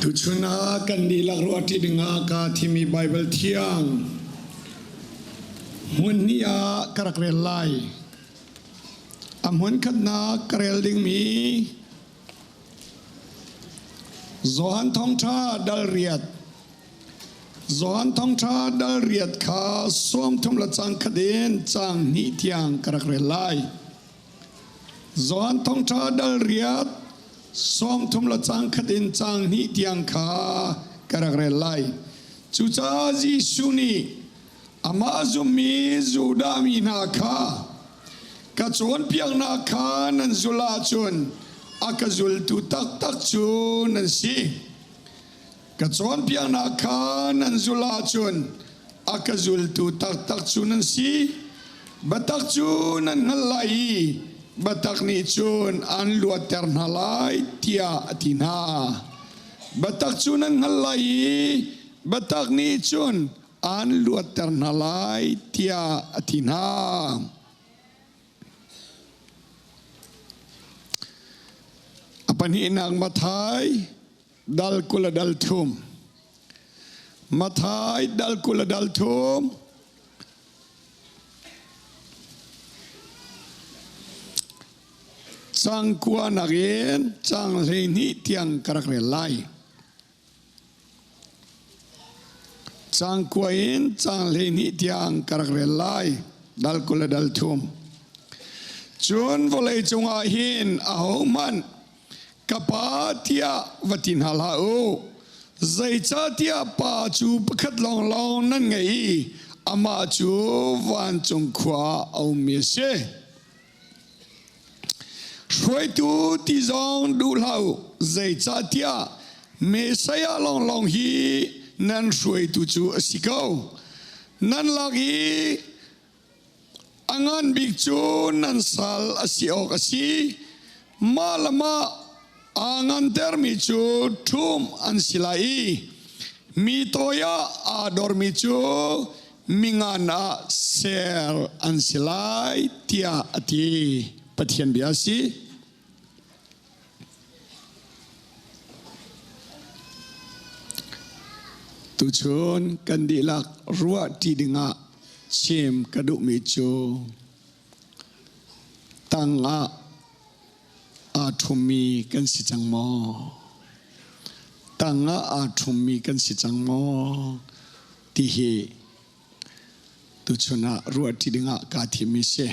Tuchun ah kan dihlak ruahṭi dingah kaa thimmi Baibal Thiang hmun hnih ah ka rak rel lai. A hmun khatnak ka rel dingmi Johan Thawngṭha dal riat Johan Thawngṭha dal riat kha sawmthum le cang khat in cang hnih tiang ka rak rel lai. Johan Thawngṭha dal riat 30 le cang khat in cang hnih tiang kha ka rak rel lai. Cucaah Jesuh nih amah zummi Judah mi hna kha ka cawnpiaknak kha nan zulh ahcun a ka zultu taktak cu nan si. Ka cawnpiaknak kha nan zulh ahcun a ka zultu taktak cu nan si. Biatak cu nan hngalh lai i biatak nih cun an luatter hna lai, tiah a ti hna. Biatak cu nan hngalh lai i biatak nih cun an luatter hna lai, tiah a ti hna. A pahnihnak Matthai dal 20 le dal thum. Matthai dal 20 le dal thum. Cang kua nakin cang 12 tiang ka rak rel lai. Cang kua in cang 12 tiang ka rak rel lai. Dal 20 le dal thum. Cun vawlei cungah hin ahohmanh Ka pa tiah va ti hna hlah u. Zeicahtiah pa cu pakhat lawnglawng nan ngei i amah cu vancung khua ah a ummi a si. Hruaitu ti zong duh hlah u. Zeicahtiah Messiah lawnglawng hi nan hruaitu cu a si ko. Nan lak i A ngan bik cu nan sal a si awk a si. Mah le mah aa ngantermi cu ṭhum an si lai i mi toi ah aa dormi cu mingan ah ser an si lai, tiah a ti. Pathian bia a si. Tuchun kan dihlak ruah ṭi dingah chim ka duhmi cu tang ah aa ṭhummi kan si cang maw? Tang ah aa ṭhummi kan si cang maw? Ti hi tuchun ah ruah ṭi dingah kaa thimmi si.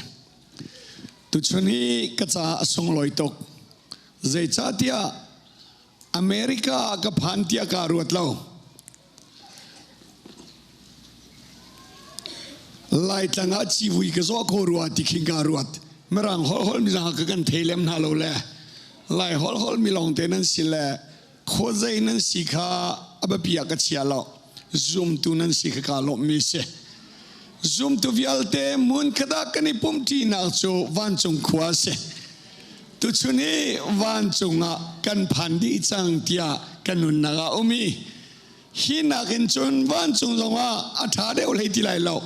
Tuchun hi ka caah a sunglawi tuk. Zeicahtiah America ah ka phan tiah kaa ruat lo. Laitlang ah civui ka zawh ko rua ti khin kaa ruat. Mirang holh holh mi zang ka kan thei lem hna lo le Lai holh holh mi lawng te nan si le khuazei nan si kha a biapi ah ka chia lo. Zumtu nan si kha kaa lawmhmi si. Zumtu vialte hmun khat ah kan i pumṭinak cu vancung khua a si. Tuchun hi vancung ah kan phan dih cang tiah kan nunnak ah um i hi nakin cun vancung zongah a ṭha deuh hlei ti lai lo.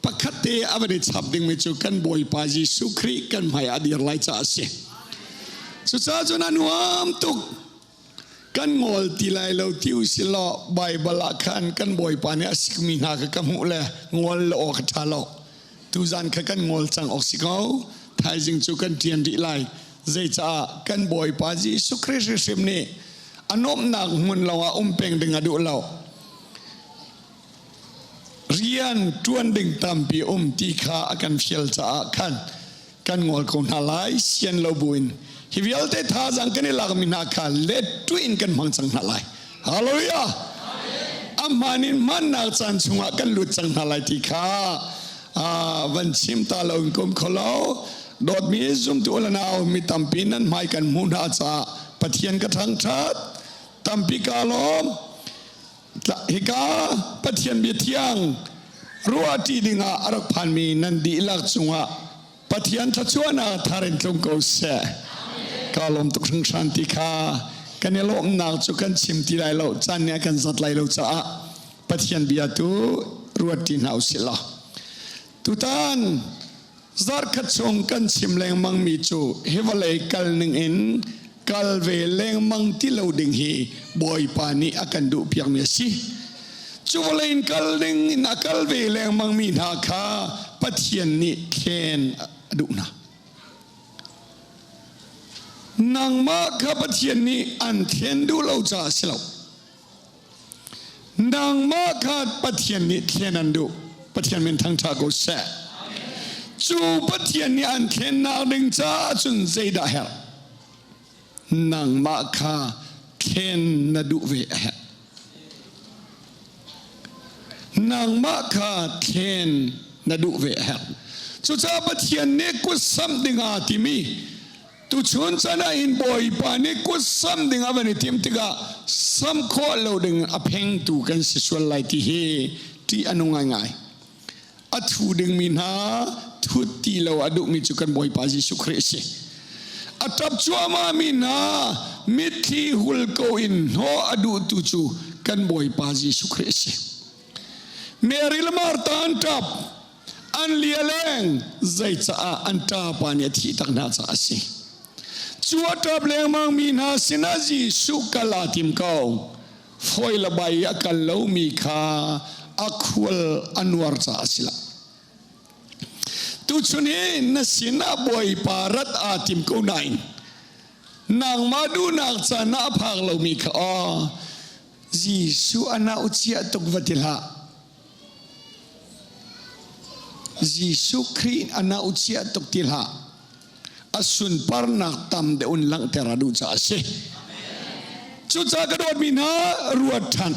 Pakhat te a van i chap dingmi cu kan Bawipa Jesuh Khrih kan hmai ah a dir lai caah a si. Cucaah cun a nuam tuk. Kan ngol ti lai lo ti usih law Baibal ah khan kan Bawipa nih a sikmi hna kha ka hmuh le ngol le awk a ṭha lo. Tuzan kha kan ngol cang awk si ko. Thaizing cu kan ṭian rih lai. Zeicaah kan Bawipa Jesuh Khrih hrimhrim nih a nuamhnak hmun lawngah um peng ding a duh lo. Rian ṭuan ding tampi um ti kha a kan fial caah khan kan ngol ko hna lai sian lo buin hi vialte thazaang kan i lakmi hna kha let in kan hmang cang hna lai. Hallelujah! A hmaan in hmannak caan chungah kan lut cang hna lai ti kha van chim ta lo in kum kho lo. Dawtmi zumtu le nau mi tampi nan hmai kan hmuh hna caah Pathian ka thangṭhat. Tampi ka lawm. Hika Pathian bia thiang ruahṭi dingah a rak phanmi nan dihlak cungah Pathian thluachuahnak thar in tlung ko seh. Ka lawm tuk hringhran ti kha kan i lawmhnak cu kan chim ti lai lo, caan nih a kan zat lai lo caah Pathian bia tu ruatṭi hna usih law. Tutan zarkhat chung kan chim lengmangmi cu hi vawlei kal ning in Kal ve lengmang ti lo ding hi Bawipa nih a kan duh piakmi a si. Cu vawlei in kal ding in a kal ve lengmang mi hna kha Pathian nih thlen a duh hna. Nangmah kha Pathian nih an thlen duh lo caah a si lo. Nangmah kha Pathian nih thlen an duh. Pathian min thangṭha ko seh. Cu Pathian nih an thlennak ding caah cun zeidah herh? Nangmah kha thlen na duh ve a herh. Nangmah kha thlen na duh ve a herh. Cucaah Pathian nih kut samh dingah timi tuchun chan ah hin Bawipa nih kut samh ding a van i timh tikah samh khawh lo ding a phengtu kan si sual lai ti hi ṭih a nung ngaingai. A thu dingmi hna thut ti lo a duhmi cu kan Bawipa Jesuh Khrih a si. A ṭap cuahmahmi hna mitthli hul ko in hnawh a duhtu cu kan Bawipa Jesuh Khrih a si. Mary le Martha an ṭap, an lia leng, zeicaah an ṭapa nih a thih tak hna caah a si. Cu a ṭap lengmangmi hna sinah Jesuh kal aa tim ko. Fawi le bai a kal lomi kha a khual a nuar caah a si lo. Tuchun hi na sinah Bawipa rat aa tim ko nain nangmah duhnak caan ah a phak lomi kha aw Jesuh a nau chia tuk va ti hlah. Jesuh Khrih a nau chia tuk ti hlah. A sunparnak tam deuh in langhter a duh caah a si. Cucaah ka dawtmi hna ruat ṭhan.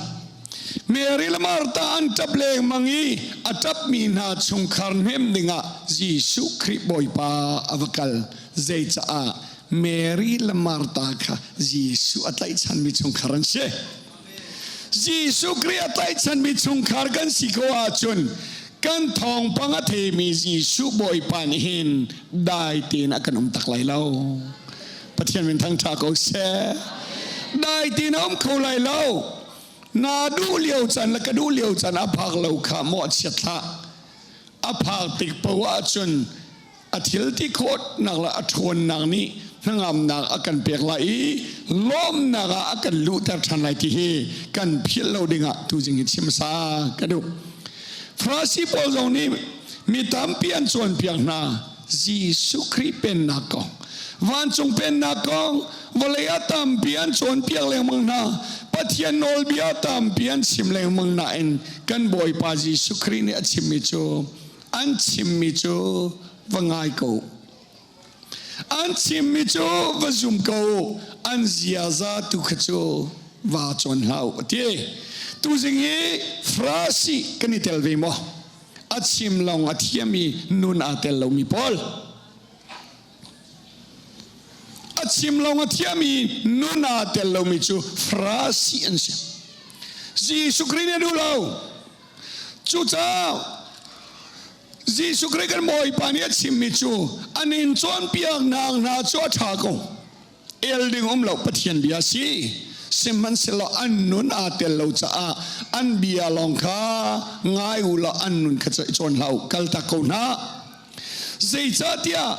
Mary le Martha an ṭap lengmang i a ṭapmi hna chungkhar hnem dingah Jesuh Khrih Bawipa a va kal. Zeicaah Mary le Martha kha Jesuh a tlaihchanmi chungkhar an si. Jesuh Khrih a tlaihchanmi chungkhar kan si ko ahcun kan thawngpang a theimi Jesuh Bawipa nih hin dai tein a kan um tak lai lo. Pathian min thangṭha ko seh. Dai tein a um kho lai lo. Na duh lio caan le ka duh lio caan a phak lo kha mawhchiat hlah. A phak tik poah ahcun a thil ti khawhnak le a ṭhawnnak nih hnangamnak a kan pek lai i lawmnak ah a kan luhter ṭhan lai ti hi kan philh lo dingah tuzing hi chim sa ka duh. Farasi pawl zong nih mi tampi an cawnpiak hna Jesuh Khrih pennak kong vancung pennak kong vawlei ah tampi an cawnpiak lengmang hna Pathian nawlbia tampi an chim lengmang nain kan Bawipa Jesuh Khrih nih a chimmi cu An chimmi cu va ngai ko. An chimmi cu va zum ko. An ziaza tu kha cu va cawn hlah u a ti. Tuzing hi Farasi kan i tel ve maw? A chim lawng a thiam i nun aa tel lomi pawl. A chim lawng a thiam i nun aa tel lomi cu Farasi an si. Jesuh Khrih nih a duh lo. Cucaah Jesuh Khrih kan Bawipa nih a chimmi cu an in cawnpiaknak hna cu a ṭha ko. El ding um lo Pathian bia si. Sihmanhsehlaw an nun aa tel lo caah an bia lawng kha ngai u law an nun kha cawn hlah u, kaltak ko hna. Zeicahtiah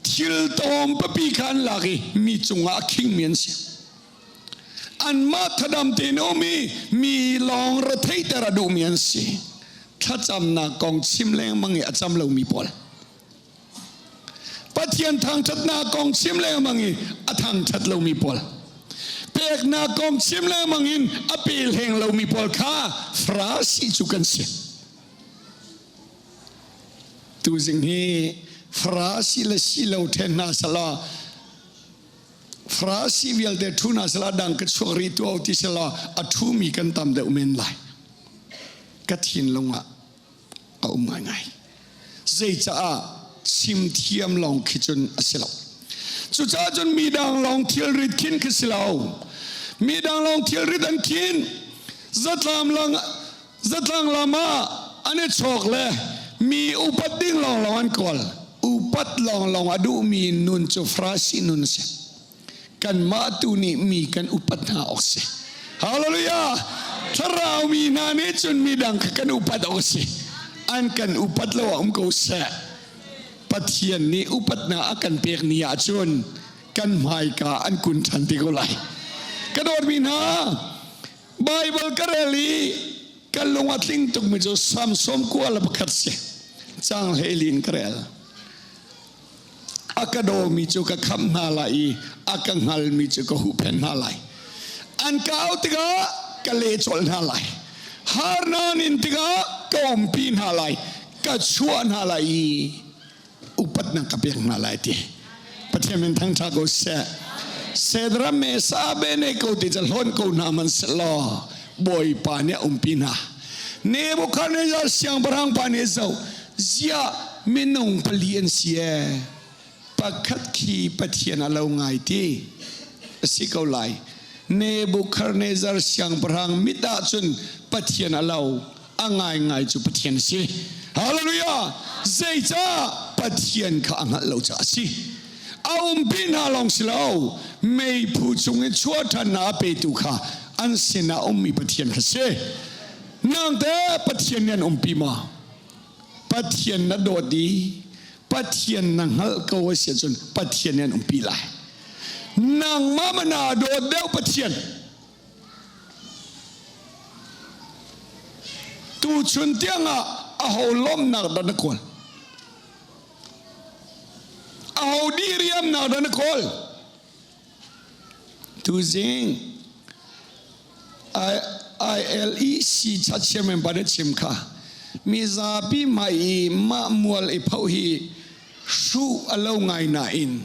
thil tawm papi kha an lak i mi cungah a khingmi an si. Anmah thadam tein a um i mi lawng retheihter a duhmi an si. Thlacamnak kong chim lengmang i a cam lomi pawl. Pathian thangṭhatnak kong chim lengmang i a thangṭhat lomi pawl. Peknak kong chim lengmang in a pe hleng lomi pawl kha Farasi cu kan si. Tuzing hi Farasi le si lo ṭhen hna sala Farasi vialte ṭhu hna sehla dang ka chuak rih tuah ti sehla a ṭhumi kan tam deuh men lai. Ka thinlung ah a um ngaingai. Zeicaah chim thiam lawng khi cun a si lo. Cucaah cun midang lawng thilrit khin khi si lo. Midang lawng thilrit an khin. Zatlam lang Zatlang lam ah an i chawk le mi upat ding lawnglawng an kawl. Upat lawnglawng a duhmi nun cu Farasi nun a si. Kanmah tu nih mi kan upat hna awk si. Hallelujah! Thlarau mi hna nih cun midang kha kan upat awk a si. An kan upat lo ah um ko seh. Pathian nih upatnak a kan pek ni ahcun. Kan hmaika an kun ṭhan te ko lai. Ka dawtmi hna, Baibal ka rel i ka lung a tling tukmi cu Salm 91 si. Caang 14 in ka rel. A ka dawmi cu ka khamh hna lai i a ka hngalmi cu ka huhphenh hna lai. An ka auh tikah ka leh colh hna lai. Harnak in tikah ka umpi hna lai. Ka chuah hna lai i upatnak ka pek hna lai ti. Pathian min thangṭha ko seh. Sedra Mesa Abednego ti ca hlawn ko hna man selaw Bawipa nih a umpi hna. Nebuchadnezzar siangpahrang pa nih zoh ziah minung pali an si ee pakhat khi Pathian a lo ngai ti a si ko lai. Nebuchadnezzar siangpahrang mit ah cun Pathian a lo a ngaingai cu Pathian a si. Hallelujah! Zeicah Pathian kha a hngalh lo caah a si. A umpi hna lawng si lo, meiphu chung i chuah ṭhannak a petu kha an sinah ummi Pathian kha si. Nang teh Pathian nih an umpi maw? Pathian na dawt i Pathian na hngalh ko a si ahcun Pathian nih an umpi lai. Nangmah ma naa dawt deuh Pathian? Tuchun tiangah aho lawmhnak dah na kawl? Aho diriamnak dah na kawl? Tuzing ILEC chairman pa nih chim kha mizapi hmai i mah mual i phoh hi hruh a lo ngai nain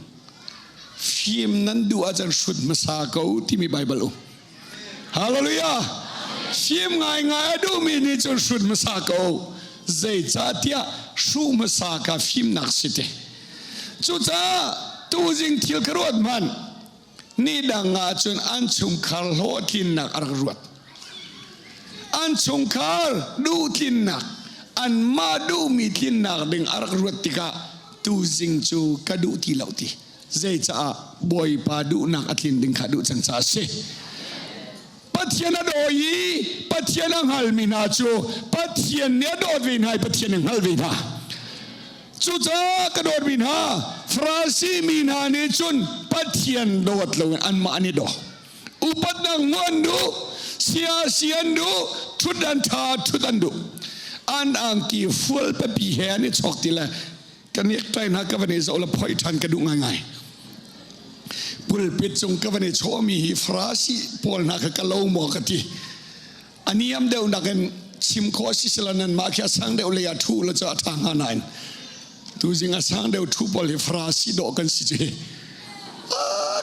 fim nan duh ahcun hrut hmasa ko timi Baibal um. Hallelujah! Fim ngaingai a duhmi nih cun hrut hmasa ko. Zeicahtiah hruh hmasa kha fimnak si te. Cucaah tuzing thil ka ruat hmanh. Ni dang ah cun an chungkhar hlawhtlinnak a rak ruat. An chungkhar duhtlinnak, anmah duhmi tlinnak ding a rak ruat tikah tuzing cu ka duh ti lo ti. Zeicaah Bawipa duhnak a tlin ding kha duh cang caah a si. Pathian a dawi i Pathian a hngalmi hna cu Pathian nih a dawt ve hna i Pathian a hngal ve hna. Cucaah ka dawtmi hna, Farasi mi hna nih cun Pathian dawt loin anmah an i daw. Upatnak hmuh an duh, sia si an duh, ṭhut an ṭha ṭhut an duh. An angki fual pipi he an i chawk ti le kan i tlai hna ka van i zoh le phoih ṭhan ka duh ngaingai. Pulpit cung ka van i chawhmi hi Farasi pawl hna kha ka lo maw ka ti. A niam deuh nakin chim khawh si sila nan mah khi a sang deuh lei ah ṭhu la cu a ṭha hnga nain tuzing a sang deuh ṭhu pawl hi Farasi dawh kan si cu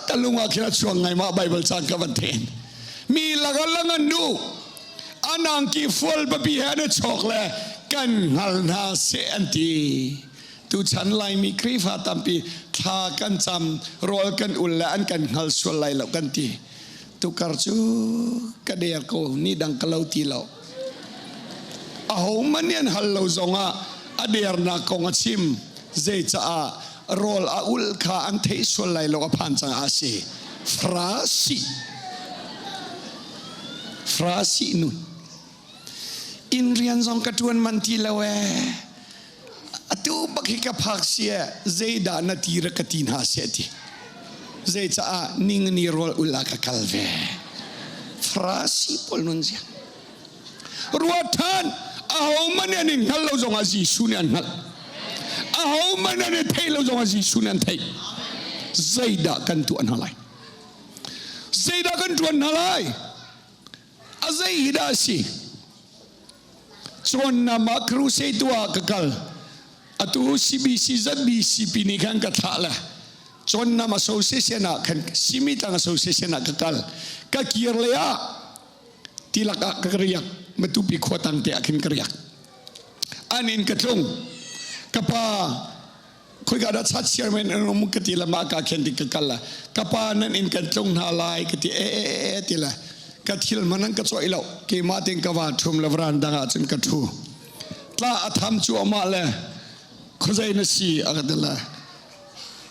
ka lung ah khin a chuang ngai mah Bible caan ka van then mi laka lang an duh an angki fual papi he an i chawk le kan hngal hna seh an ti tuchan Laimi Khrihfa tampi thla kan cam rawl kan ul le an kan hngal sual lai lo kan ti Tukar cu ka der ko ni dang ka lo ti lo. Ahohmanh nih an hal lo zongah a dernak kong a chim. Zeicaah rawl a ulh kha an theih sual lai lo a phan cang a si. Farasi. Farasi nun. Inn rian zong ka ṭuan man ti lo ee. Atu bak hi ka phak si ee. Zeidah na ti ra ka ti hna seh ti. Zeicaah ningani rawl ul ah ka kal ve. Farasi pawl nun zia. Ruat ṭhan ahohmanh nih an in hngal lo zongah Jesuh nih an hngalh. Ahohmanh an i theih lo zongah Jesuh nih an theih. Zeidah kan tuah hna lai? Zeidah kan ṭuan hna lai? A zei hi dah a si? Cawnnak ah crusade tu ah ka kal. Atu CBC ZBCP nih khan ka thlah le Cawnnam Association ah khan Simitlang Association ah ka kal. Ka kir le ah tilak ah ka riak. Matupi khua tang te ah khin ka riak. An in ka tlung. Ka pa khoika dah chat chairman an um ka ti la mah ka khen tik ka kal la ka pa nan in kan tlung hna lai ka ti e e e ti la ka thil man an ka choi lo keimah tin ka va thum la varan dang ah cun ka thu tla a tham chu amah le khozai na si a ka ti la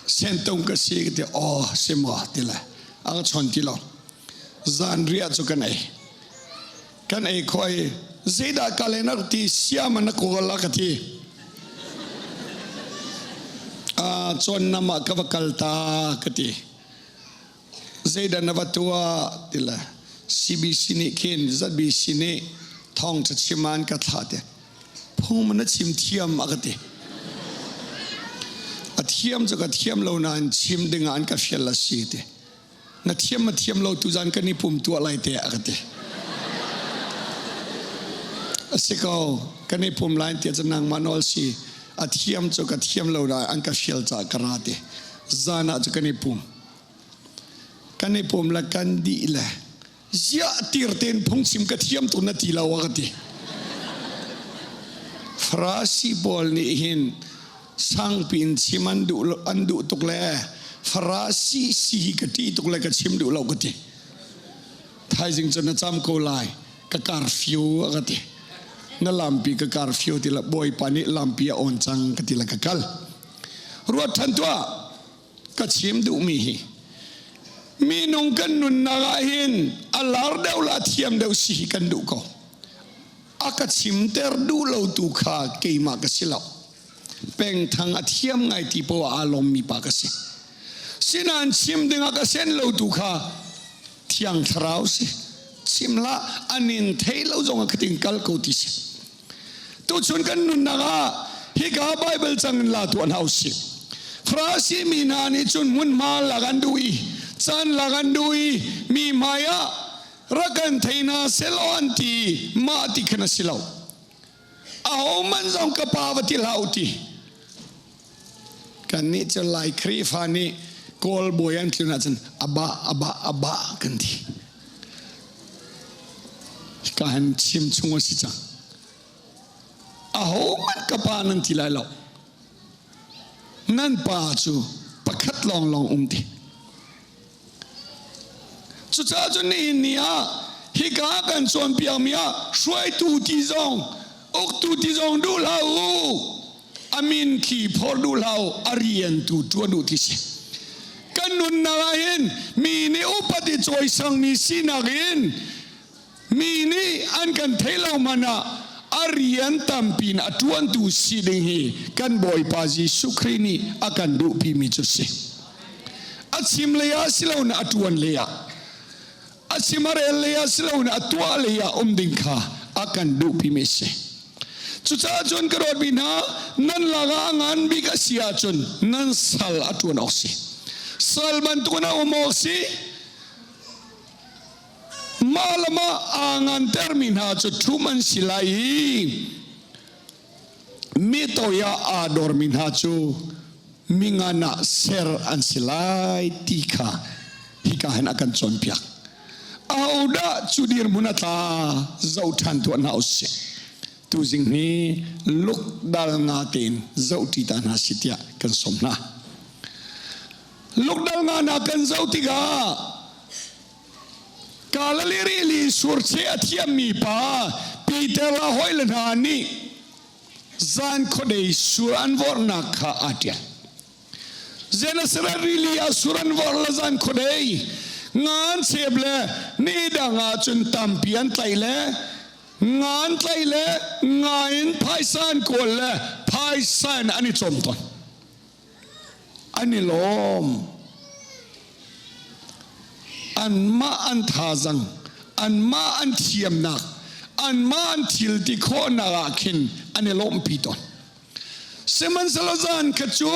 sentung ka si ka ti aw si maw ti la a ka chon ti lo zan ria chu kan ei Kan ei khawh i zeidah ka len a ti siam na kawl a ka ti. Cawn nam ah ka va kal ta ka ti. Zeidah na va tuah ti le CBC nih khin ZBC nih thawngṭha chim an ka thlah te. Phung na chim thiam a ka ti. A thiam cu ka thiam lo nain chim ding ah an ka fial a si ti. Na thiam ma thiam lo tuzan kan i pum tuah lai te a ka ti. A si ko, kan i pum lai tiah cun nangmah nawl si. A thiam cu ka thiam lo nain an ka fial caah ka ra ti. Zan ah cu kan i pum. Kan i pum le kan dih le ziah tir tein phungchim ka thiam tuk na ti lo a ka ti. Farasi pawl nih hin sangpi in chim an duh an duh tuk le Farasi si hi ka ṭih tuk le ka chim duh lo ka ti. Thaizing cu na cam ko lai ka curfew a ka ti. Na lampi ka curfew ti la Bawipa nih lampi a on cang ka ti le ka kal. Ruat ṭhan tuah. Ka chim duhmi hi minung kan nunnak ah hin a lar deuh le a thiam deuh si hi kan duh ko. A ka chimter duh lo tu kha keimah ka si lo. Pengthang a thiam ngai ti poah aa lawmmi pa ka si. Sinain chim ding a ka sen lo tu kha Thiang Thlarau si. Chim hlah, an in thei lo zong ah khatin kal ko ti si. Tuchun kan nunnak ah hika Bible cang in la tuah hna usih. Farasi mi hna nih cun hmunhma lak an duh i caan lak an duh i mi hmai ah rak kan thei hna selaw an ti mah ti khan a si lo. Ahohmanh zong ka pa va ti hlah u ti. Kannih cu Lai Khrihfa nih Kawl bawi an tlun ahcun aba aba aba kan ti. Ka han chim chung a si cang. Ahohmanh ka pa nan ti lai lo. Nan pa cu pakhat lawnglawng um ti. Cucaah cun nihin ni ah hika kan cawnpiakmi ah hruaitu ti zong uktu ti zong duh hlah u. A min khi phor duh hlah u, a rian tu ṭuan u ti si. Kan nunnak ah hin mi nih upadi cawisangmi sinak in mi nih an kan theih lo hmanh ah a rian tampi in a ṭuantu si ding hi kan Bawipa Jesuh Khrih nih a kan duhpimi cu si. A chim lei ah si lo na a ṭuan lei ah a chim a rel lei ah si lo na a tuah lei ah um ding kha a kan duhpimi a si. Cucaah cun ka dawtmi hna, nan lakah a ngan bik a si ahcun nan sal a ṭuan awk si. Sal bantukin a um awk si. Mah le mah aa ngantermi hna cu ṭhum an si lai i mi toi ah aa dormi hna cu mingan ah ser an si lai ti kha hika hin a kan cawnpiak. Ahodah cu dirhmun a tla zoh ṭhan tuah hna usih. Tuzing hi luk dal nga tein zoh ṭi ta hna si tiah kan sawm hna. Lukdal nga na kan zoh tikah Galilee rili surcheh a thiammi pa Peter le hawile hna nih zan khuadei sur an vorhnak kha aa ṭial. Gennesaret rili ah sur an vorh le zan khuadei nga an chep le ni dang ah cun tampi an tlaih le nga an tlaih le nga in phaisa an kawl le phaisa in an i cawm tawn. An i lawm. Anmah an thazaang, anmah an thiamnak, anmah an thil ti khawhnak ah khin an i lawmhpi tawn. Sihmanhsehlaw zan kha cu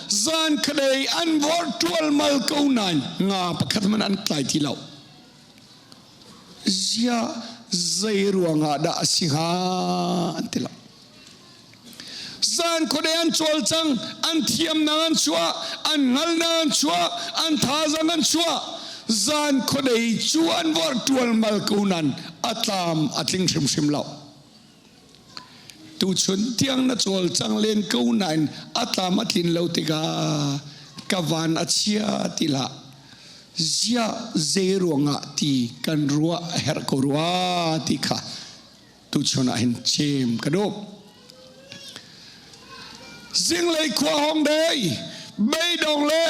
zan kha dei an vorh ṭualmal ko nain nga pakhat hmanh an tlai ti lo. Ziah zei ruangah dah a si hnga an ti lo. Zan khuadei an cawlcang, an thiamnak an chuah, an hngalnak an chuah, an thazaang an chuah. Zan khuadei cu an vorh ṭualmal ko nain a tlam a tling hrimhrim lo. Tuchun tiang na cawlcang len ko nain a tlam a tlin lo tikah ka van a chia ti hlah. Ziah zei ruangah ti kan ruah a herh ko rua ti kha tuchun ah hin chim ka duh. Zinglei khua hong dei, beidong le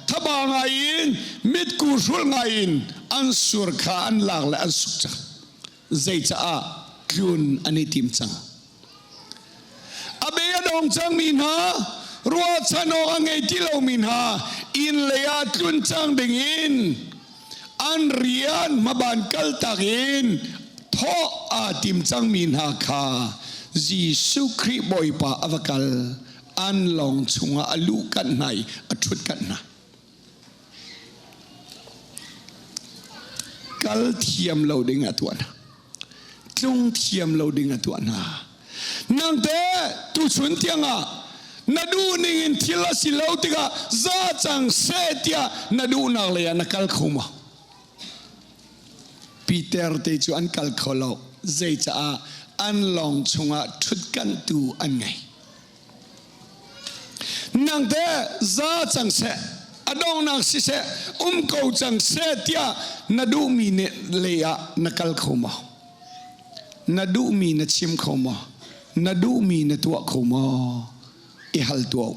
thaba ngai in mitku hrul ngai in an sur kha an lak le an suk cang. Zeicaah tlun an i tim cang. A bei a dong cangmi hna, ruahchan awk a ngei ti lomi hna inn lei ah tlun cang ding in. An rian hmaban kaltak in thawh aa tim cangmi hna kha Jesuh Khrih Bawipa a va kal. An lawng chungah a luh kanh hna i a ṭhut kanh hna. Kal thiam lo ding a tuah hna. Tlung thiam lo ding a tuah hna. Nang te tuchun tiangah na duh ning in thil a si lo tikah za cang seh tiah na duhnak lei ah na kal kho maw? Peter te cu an kal kho lo. Zeicaah an lawng chungah ṭhutkanhtu an ngei. Nang teh za cang seh, a donghnak siseh, um ko cang seh tiah na duhmi lei ah na kal kho maw? Na duhmi na chim kho maw? Na duhmi na tuah kho maw? I hal tuah.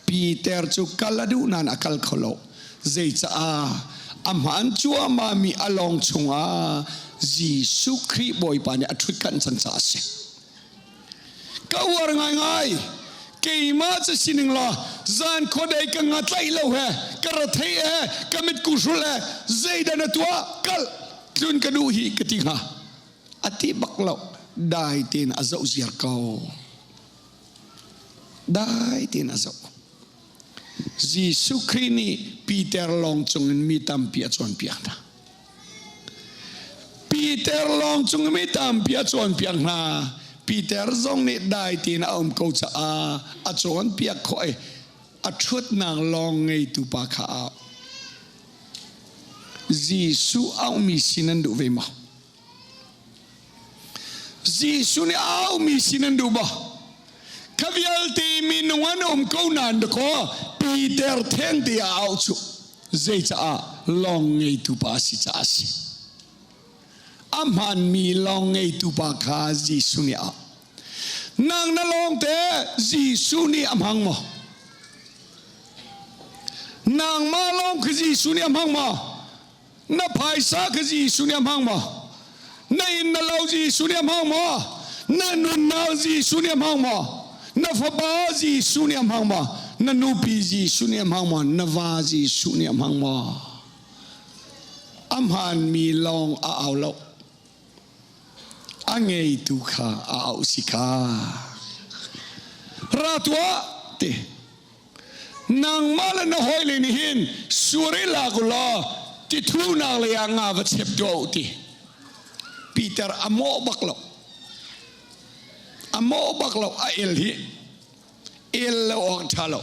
Peter cu kal a duh nain a kal kho lo. Zeicaah? A hmaan cuahmahmi a lawng chungah Jesuh Khrih Bawipa nih a ṭhut kanh cang caah a si. Ka uar ngaingai. Keimah cu sining law zan khuadei ka nga tlaih lo he, ka ra thei he, ka mit kuhrul he, zeidah na tuah? Kal, tlun ka duh hi ka ti hnga. A ti bak lo. Dai tein a zoh ziar ko. Dai tein a zoh. Jesuh Khrih nih Peter lawng cungin mi tampi a cawnpiak hna. Peter lawng cung mi tampi a cawnpiak hna. Peter zong nih dai tein a um ko caah a cawnpiak khawh i a ṭhutnak lawng ngeitu pa kha a auh. Jesuh auhmi sin an duh ve maw? Jesuh nih a aumi sin an duh maw? Kha vialte minung an um ko nain dakaw Peter theng te ah a auh cu. Zeicah lawng ngeitu pa a si caah a si. A hmaanmi lawng ngeitu pa kha Jesuh nih a auh. Nang na lawng te Jesuh nih a hmang maw? Nangmah lawng kha Jesuh nih a hmang maw? Na phaisa kha Jesuh nih a hmang maw? Na inn na lo Jesuh nih a hmang maw? Na nunnak Jesuh nih a hmang maw? Na fapa Jesuh nih a hmang maw? Na nupi Jesuh nih a hmang maw? Na va Jesuh nih a hmang maw? A hmaanmi lawng a au lo. A ngeitu kha a auh si kha. Ra tuah ti. Nangmah le na hawile nih hin sur i lak u law tithunak lei ah nga va chep tuah u ti. Peter a mawh bak lo. A mawh bak lo a el hi. El lo awk ṭha lo.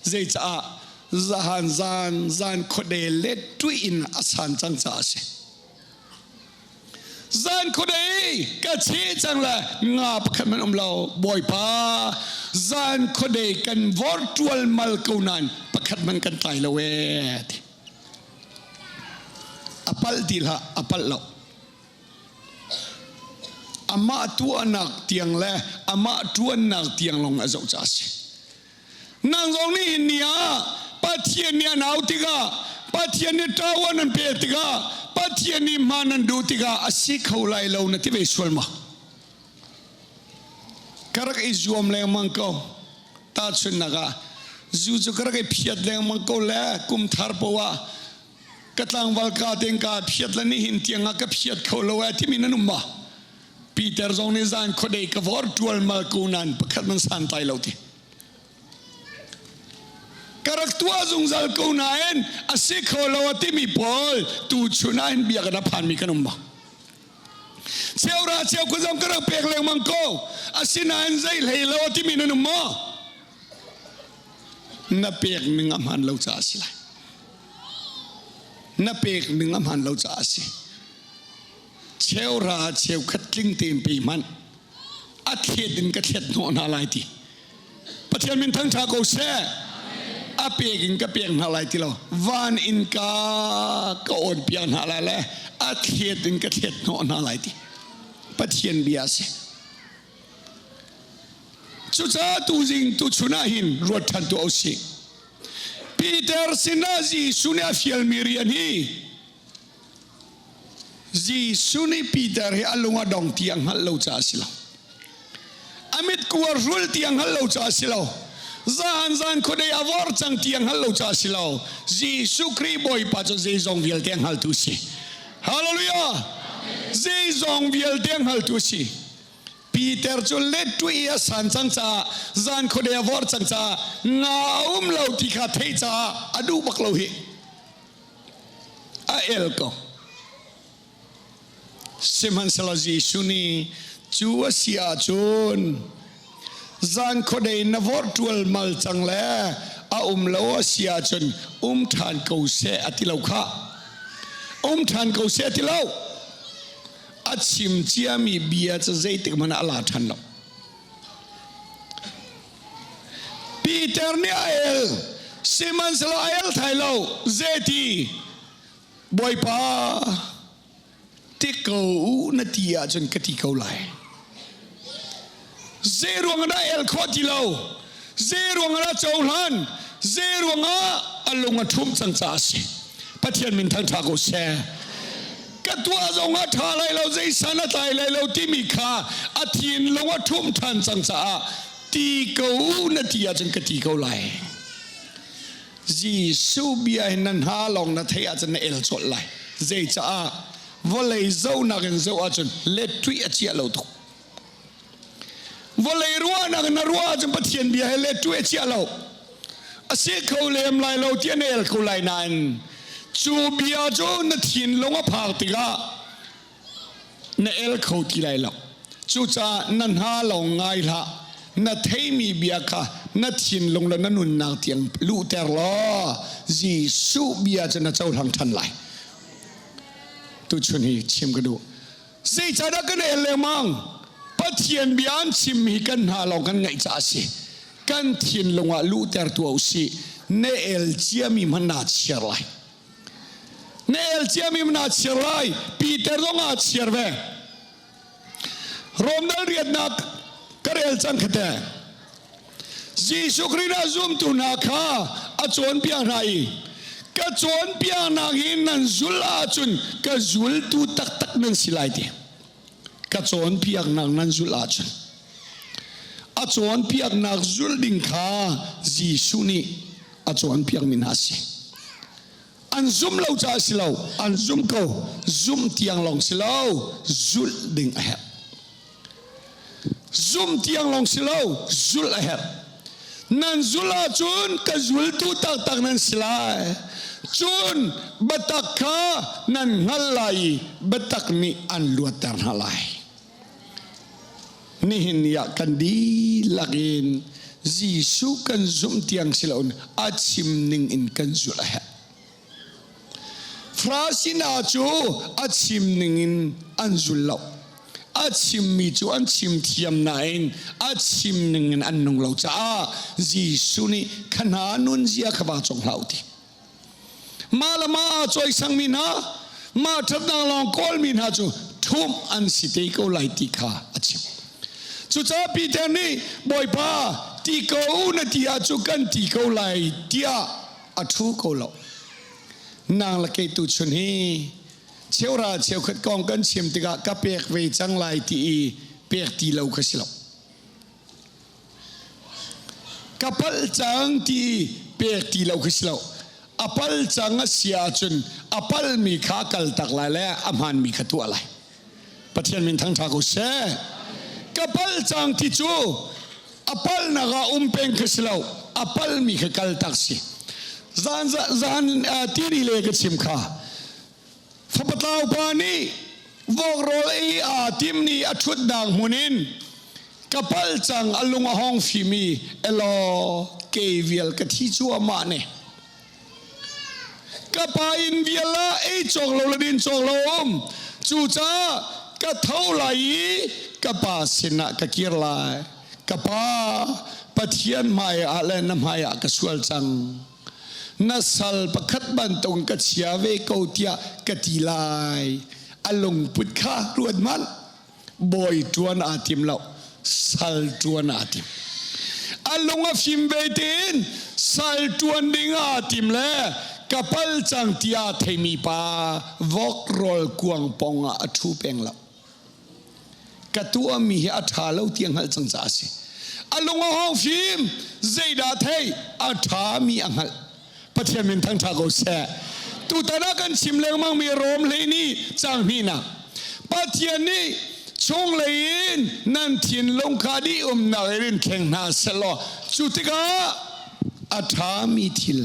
Zeicaah zahan zan zan khuade le tuih in a san cang caah a si. Zan khuadei ka cheh cang le nga pakhat man um lo Bawipa zan khuadei kan vor ṭualmal ko nain pakhat man kan tlai lo ee ti. A palh ti hlah a palh lo. Amah tuahnak tiang le amah ṭuannak tiang lawng a zoh ca a si. Nang zong nih hin ni ah Pathian nih an au tikah Pathian nih ṭawan an pek tikah Pathian nih hmaan an duh tikah a si kho lai lo na ti ve sual maw? Ka rak i zuam lengmang ko. Tahchunhnak ah zu cu ka rak i phiat lengmang ko le kum thar poah ah ka tlangval ka tein ka phiat le nihin tiang ah ka phiat kho lo eh timi nan um maw? Peter zong nih zan khuadei ka vor ṭualmal ko nain pakhat man santlai lo ti. Ka rak tuah zungzal ko nain a si kho lo a timi pawl tu chun ah hin biakinn a phanmi kan um bang. Cheura cheu ka zong ka rak pek lengmang ko. Asinain zei hlei lo a timi nan um maw? Na pek ning a hmaan lo caah a si lai. Na pek ning a hmaan lo caah a si. Cheuhra cheukhat tling tein pe hmanh a thlet in ka thlet hnawh hna lai ti. Pathian min thangṭha ko seh. A pek in ka pek hna lai ti lo. Van in ka ka awn piak hna lai le a thlet in ka thlet hnawh hna lai ti. Pathian bia a si. Cucaah tuzing tuchun ah hin ruat ṭhan tuah usih. Peter sinah Jesuh nih a fialmi rian hi Jesuh nih Peter hi a lung a dong ti a hngalh lo caah a si lo. A mit kuar hrul ti a hngalh lo caah a si lo. Zan zan khuadei a vor cang ti a hngal lo caah si lo. Jesuh Khrih Bawipa cu zeizong vialte a hngaltu si. Hallelujah! Zeizong vialte a hngaltu si. Peter cu let i a san cang caah zan khuadei a vor cang caah nga a um lo ti kha theih caah a duh bak lo hi. A el ko. Sihmanhsehlaw Jesuh nih cu a si ahcun zan khuadei na vorh ṭualmal cang le a um lo a si ahcun um ṭhan ko seh a ti lo khah. Um ṭhan ko seh a ti lo. A chim ciami bia cu zeitik hmanh ah a la ṭhan lo. Peter nih a el, sihmanhsehlaw a el thai lo. Zeiti? Bawipa, ti ko u na ti ahcun ka ti ko lai. Zei ruang dah el khawh ti lo? Zei ruang dah cohlan? Zei ruang ah a lung a ṭhum cang caah a si. Pathian min thangṭha ko seh. Ka tuah zong ah ṭha lai lo, zei san a tlai lai lo timi kha a thinlung a ṭhum ṭhan cang caah ti ko u na ti ahcun ka ti ko lai. Jesuh bia hin na hna lawng na theih ahcun na el colh lai. Zeicaah vawlei zohnak in zoh ahcun lettuih a ciah lo tuk. Vawlei ruahnak in na ruah ahcun Pathian bia he lettuih a ciah lo. A si kho lem lai lo ti an el ko lai nain cu bia cu na thinlung a phak tikah na el kho ti lai lo. Cucaah na hna lawng ngai hlah. Na theimi bia kha na thinlung le na nunnak tiang luhter law Jesuh bia cu na cohlang ṭhan lai. Tuchun hi chim ka duh. Zeicahdah kan el lengmang? Pathian bia an chim hi kan hna lawng kan ngaih caah a si. Kan thinlung ah luhter tuah u sih. Na el ciami hmanh naa chiar lai. Na el ciami naa chiar lai. Peter zong aa chiar ve. Rom dal riatnak ka rel cang khate. Jesuh Khrih ah zumtu hna kha a cawnpiak hna i ka cawnpiaknak hi nan zul ahcun ka zultu taktak nan si lai ti. Ka cawnpiaknak nan zulh ahcun. A cawnpiaknak zulh ding kha Jesuh nih a cawnpiakmi hna a si. An zum lo caah si lo, an zum ko. Zum tiang lawng si lo, zulh ding a herh. Zum tiang lawng si lo, zulh a herh. Nan zulh ahcun ka zultu taktak nan si lai. Cun biatak kha nan hngalh lai i biatak nih an luatter hna lai. Nihin ni ah kan dihlak in Jesuh kan zumh tiang si loin a chim ning in kan zulh a herh. Farasi hna cu a chim ning in an zul lo. A chimmi cu an chim thiam nain a chim ning in an nung lo caah Jesuh nih kha hna nunzia kha va cawng hlah u ti. Mah le mah aa cawisangmi hna, mah ṭhatnak lawng kawlmi hna cu ṭhumh an si te ko lai ti kha a chim. Cucaah Peter nih Bawipa ti ko na ti ahcun kan ti ko lai tiah a ṭhu ko lo. Nang le kei tu chun hi cheura cheukhat kong kan chim tikah ka pek ve cang lai ti i pek ti lo kha si lo. Ka palh cang ti pek ti lo khi si lo. A pal cang a si ahcun a palmi kha kal tak lai le a hmaanmi kha tuah lai. Pathian min thangṭha ko seh. Ka palh cang ti cu a palhnak ah um peng kha si lo. A palmi kha kal tak si. Zan zan tiri le ka chim kha. Fapatlau pa nih vok rawl ei aa tim ni a ṭhutnak hmun in ka pal cang a lung a hong fimi elaw kei vial ka thi cuahmah ne. Ka pa inn vial ah ei cawk lo le din cawk lo um. Cucaah ka tho lai i ka pa sinah ka kir lai. Ka pa, Pathian hmai ah le na hmai ah ka sual cang. Na sal pakhat bantuk ka chia ve ko tiah ka ti lai. A lungput kha ruat hmanh. Bawi ṭuan aa tim lo, sal ṭuan aa tim. A lung a fim ve tein sal ṭuan ding aa tim le ka pal cang tiah theimi pa vok rawl kuang pong ah a ṭhu peng lo. Ka tuahmi hi a ṭha lo ti a hngalh cang caah a si. A lung a hawng fim, zeidah thei, a ṭhami a hngalh. Pathian min thangṭha ko seh. Tutan ah kan chim lengmang mi Rom hlei nih cang hnihnak. Pathian nih chunglei in nan thinlung kha dih umnak in in thleng hna sehlaw cu tikah a ṭhami thil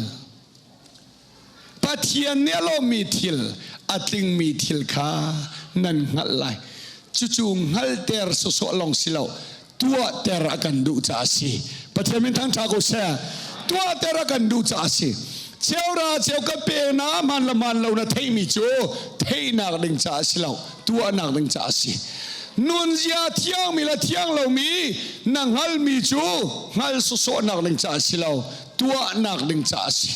Pathian nih a lawmmi thil a tlingmi thil kha nan hngalh lai. Cucu hngalhter sawsawh lawng si lo, tuahter a kan duh caah a si. Pathian min thangṭha ko seh. Tuahter a kan duh caah a si. Cheura cheu ka pe na hmaan le hmaan lo na theihmi cu theihnak ding caah a si lo, tuahnak ding caah a si. Nunzia thiangmi le thiang lomi na hngalmi cu hngal sawsawhnak ding caah a si lo, tuahnak ding caah a si.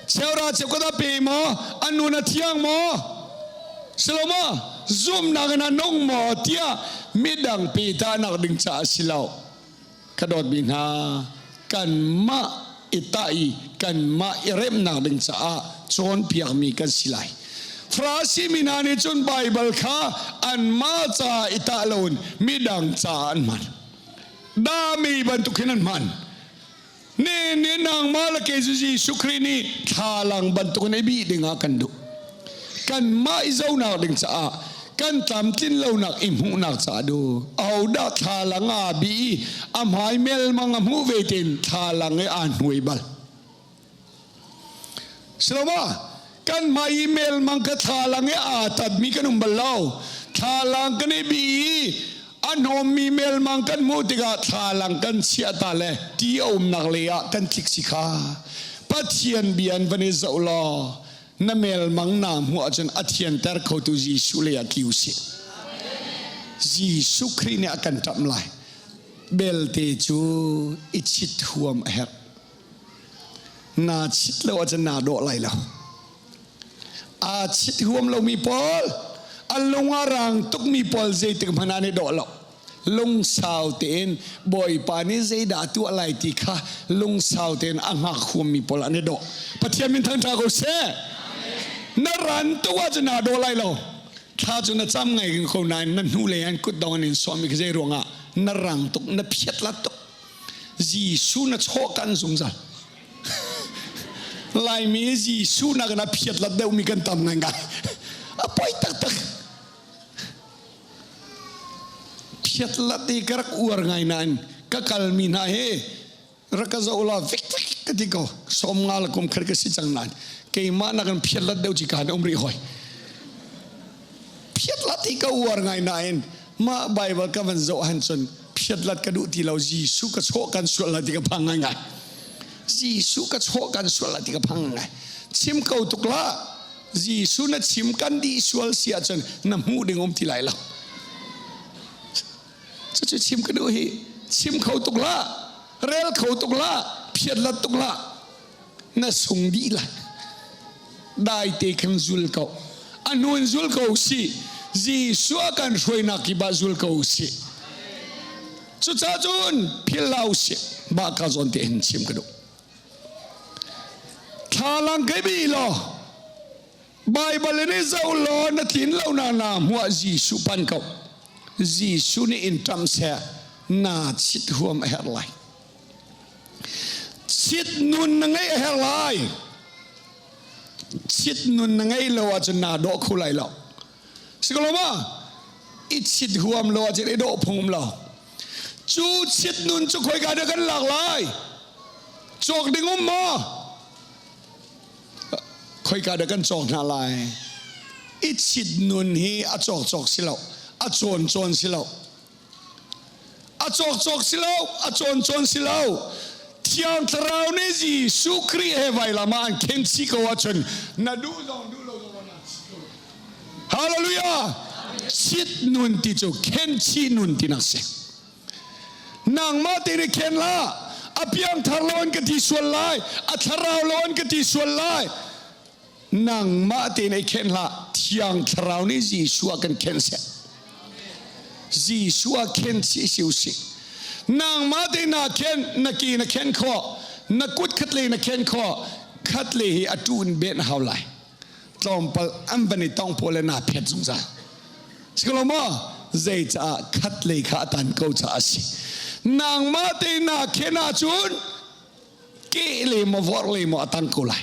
Cheura cheu ka pe maw? An nun a thiang maw? Silo maw? Zumhnak in a nung maw? Tiah midang pe tahnak ding caah si lo. Ka dawtmi hna, kanmah i tah i kanmah i remnak ding caah cawnpiakmi kan si lai. Farasi mi hna nih cun Baibal kha anmah ca i tah loin midang caah an hman. Dami bantuk hin an hman. Ne ne nangmah le kei cu Jesuh Khrih nih thlalang bantukin i bih dingah kan duh. Kanmah i zonak ding caah kan tlamtlin lonak i hmuhnak caah du. Ahodah thlalang aa bih i a hmai melmang a hmuh ve tein thlalang i aa hnuai bal. Siloma kan hmai i melmang ka thlalang i aa tatmi kan um bal lo. Thlalang kan i bih i a hnawmmi melmang kan hmuh tikah thlalang kan chiah ta le ti a umnak lei ah kan tlik si kha. Pathian bia in van i zoh law na melmang naa hmuh ahcun a thianter khotu Jesuh lei ah tli usih. Jesuh Khrih nih a kan ṭamh lai. Belte cu i chit huam a herh. Naa chit lo ahcun naa dawh lai lo. Aa chit huam lomi pawl, a lung a rang tukmi pawl zeitik hmanh ah an i dawh lo. Lungsau tein Bawipa nih zeidah a tuah lai ti kha lungsau tein a hngak huammi pawl an i dawh. Pathian min thangṭha ko seh. Na ran tuk ahcun naa dawh lai lo. Thla cu na cam ngai ko nain na hnulei an kutdong an in sawhmi khi zei ruangah na rang tuk, na phiat lat tuk. Jesuh na chawh kan zungzal. Laimi Jesuh nak in a phiat lat deuhmi kan tam ngaingai. A poi taktak. Phiat lat i ka rak uar ngai nain ka kalmi hna he rak ka zoh la vik vik ka ti ko. Som nga le kum khat ka si cang nain keimah nak in phiat lat deuh ci ka um rih hoi. Phiat lat i ka uar ngai nain mah Bible ka van zoh han cun phiatlat ka duh ti lo Jesuh ka chawh kan sual lai ti ka phang ngaingai Jesuh ka chawh kan sual lai ti ka phang ngai chim ko tuk la Jesuh na chim kan dih sual si ahcun na hmuh ding um ti lai lo cucu chim ka duh hi chim kho tuk la rel kho tuk la phiatlat tuk la na sung dih lai daite khan zul ko a nun zul ko si Jesuh a kan hruainak ki ba zul ko si cucaah cun phil hlah usih mah ka zawn te hin chim ka duh thlalang kai bi law Bible in i zoh law na tlin lo na na hmuah Jesuh pan ko Jesuh nih in ṭam seh naa chit huam a herh lai Chit nun na ngeih a herh lai. Chit nun na ngeih lo ahcun naa dawh kho lai lo. Si ko lo ma? I chit huam lo ahcun i dawh phung um lo. Cu chit nun cu khoika dah kan lak lai? Cawk ding um maw? Khoika dah kan cawk hna lai? I chit nun hi a cawk cawk si lo, a cawn cawn si lo. A cawkcawk si lo, a cawncawn si lo. Thiang Thlarau nih Jesuh Khrih he vailam ah an khen chih ko ahcun na duh zong duh lo zong na chih ko. Hallelujah! Chit nun ti cu khen chih nun ti nak si. Nangmah te nih khen la. A piangthar lo an ka ti sual lai, a thlarau lo an ka ti sual lai. Nangmah tein ei khen hlah. Thiang Thlarau nih Jesuh ah kan khen seh. Jesuh ah khen chih si usih. Nangmah tein naa khen, na ke na khen khawh, na kut khat le na khen khawh, khat le hi a tu in ben hau lai. Tlawmpal an van i tong pawl le naa phet zungzal. Sikalo maw? Zeicah khat lei kha a tan ko caah a si. Nangmah te na khen ahcun ke le maw vorh le maw a tang ko lai.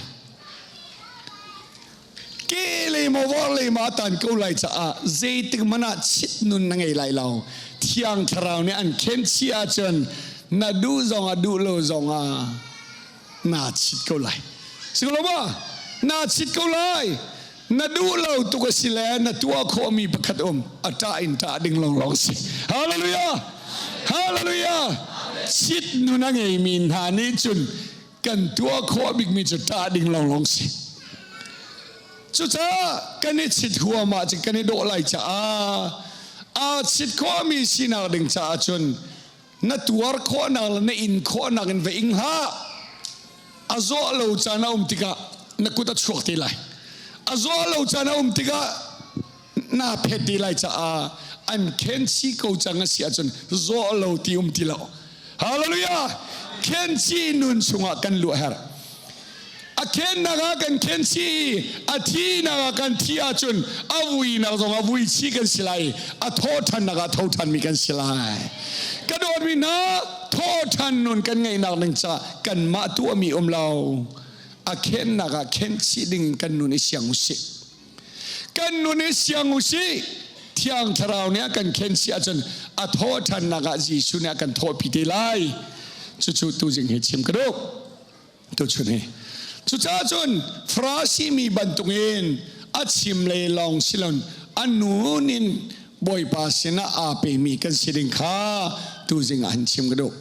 Ke le maw vorh le maw a tan ko lai caah zeitik hmanh ah chit nun na ngei lai lo. Thiang Thlarau nih an khen chih ahcun na duh zong ah duh lo zong ah naa chit ko lai. Si ko lo ma? Naa chit ko lai. Na duh lo tuk a si le na tuah khawhmi pakhat um a ṭah in ṭah ding lawnglawng si. Hallelujah! Hallelujah! Chit nun a ngeimi hna nih cun kan tuah khawh bikmi cu ṭah ding lawnglawng si. Cucaah kan i chit huam ahcun kan i dawh lai caah aa chit khawhmi sinak ding caah cun na tuar khawhnak le na in khawhnak in va ing hlah. A zawh lo caan a um tikah na kut a chuak te lai. A zawh lo caan a um tikah naa phet te lai caah an khenchi ko cang a si ahcun zawh lo ti um ti lo. Hallelujah! Khenchi nun chungah kan luh a herh. A khennak ah kan khenchi i a thinak ah kan thi ahcun a vuinak zong a vui chi kan si lai. A thawṭhannak ah tho ṭhanmi kan si lai. Ka dawtmi hna, thawṭhan nun kan ngeihnak ding caah kanmah tuahmi um lo. A khennak ah khenchih ding kan nun i siang usih. Kan nun i siang usih. Thiang Thlarau nih a kan khenchih ahcun a thawhṭhannak ah Jesuh nih a kan thawhpi te lai. Cucu tuzing hi chim ka duh. Tuchun hi. Cucaah cun Farasi mi bantukin a chim lei lawng silon a nun in Bawipa sinah aa pemi kan si ding kha tuzing ah han chim ka duh.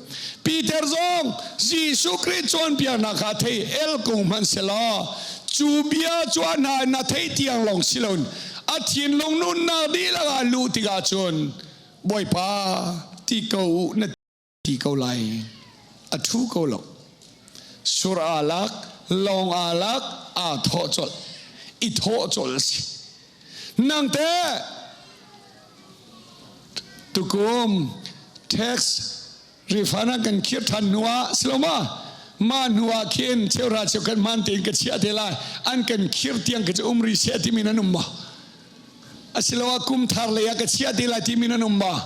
Peter zong Jesuh Khrih cawnpiaknak kha thei el kung hmanh selaw cu bia cu a hna in a theih tiang lawng si loin a thinlung nunnak dihlak ah luh tikah cun Bawipa ti ko u na ti ko lai. A ṭhu ko lo. Sur aa lak, lawng aa lak, aa thawh colh. I thawh colh a si. Nang teh tukum tax refund ah kan khir ṭhan hnu ah siloma mah hnu ah khin cheuhra cheukhat hmaan tein ka chiah te lai an kan khir tiang ka cu um ri seh timi nan um maw asiloah kum thar lei ah ka chiah te lai timi nan um maw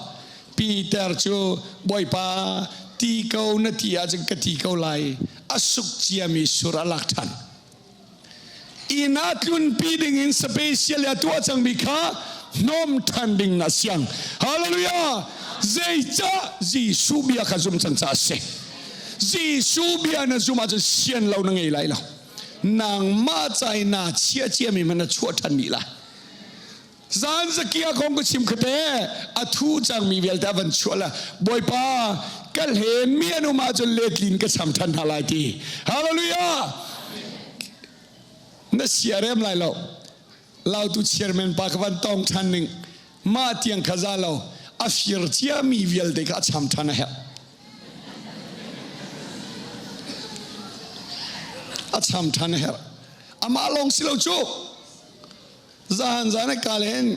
Peter cu Bawipa ti ko na ti ahcun ka ti ko lai a suk ciami sur a lak ṭhan inn ah tlunpi ding in special a tuah cangmi kha hnawm ṭhan ding na siang hallelujah zeicah Jesuh bia kha zum cang caah a si Jesuh bia na zum ahcun sian lo na ngei lai lo nangmah ca i naa chiah ciami hmanh na chuah ṭhan dih lai Zan zakia kong ka chim khate a thu cangmi vialte a van chuah la Bawipa ka hlen mi an um ahcun letlin ka cham ṭhan hna lai ti hallelujah na sia rem lai lo lautu chairman pa ka van tong ṭhan ning mah tiang kha za lo a fir ciami vialte kha a cham ṭhan a herh a cham ṭhan a herh amah lawng si lo cu Zahan zan a kal hin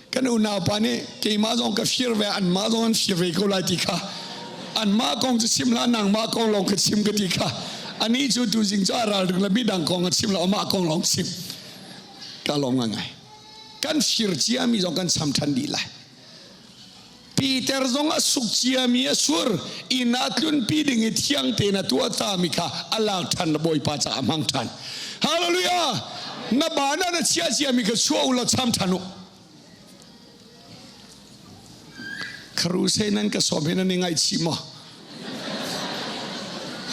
kan unau pa nih keimah zong ka fir ve anmah zong an fir ve ko lai ti kha anmah kong cu chim hlah nangmah kong lawng ka chim ka ti kha anih cu tuzing cu a ralring le midang kong a chim lo amah kong lawng chim ka lawm ngai kan fir ciami zong kan cham ṭhan dih lai Peter zong a suk ciami a sur inn ah tlunpi ding i thiang tein a tuah tami kha a lak ṭhan Bawipa caah a hmang ṭhan. Hallelujah! Na baan ah na chiah ciami kha chuah u law cham ṭhan u. Kharuse nan ka sawm hin an i ngaihchih maw?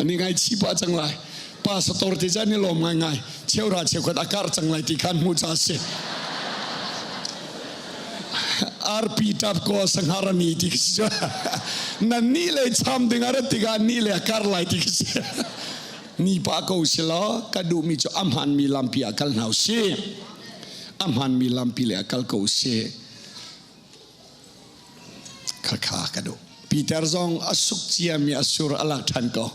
An i ngaihchih pah cang lai. Pastor te chan i lawm ngaingai. Cheuhra cheukhat a karh cang lai ti khan hmuh ca si. Arpi tap ko sanghar ani ti khi nan ni le cham ding a rat tikah ni le a kar lai ti khi si. Ni pa ko si law ka duhmi cu a hmaanmi lampi ah kal hna usih. A hmaanmi lampi le a kal ko usih. Khakha ka duh. Peter zong a suk ciami a sur a lak ṭhan ko.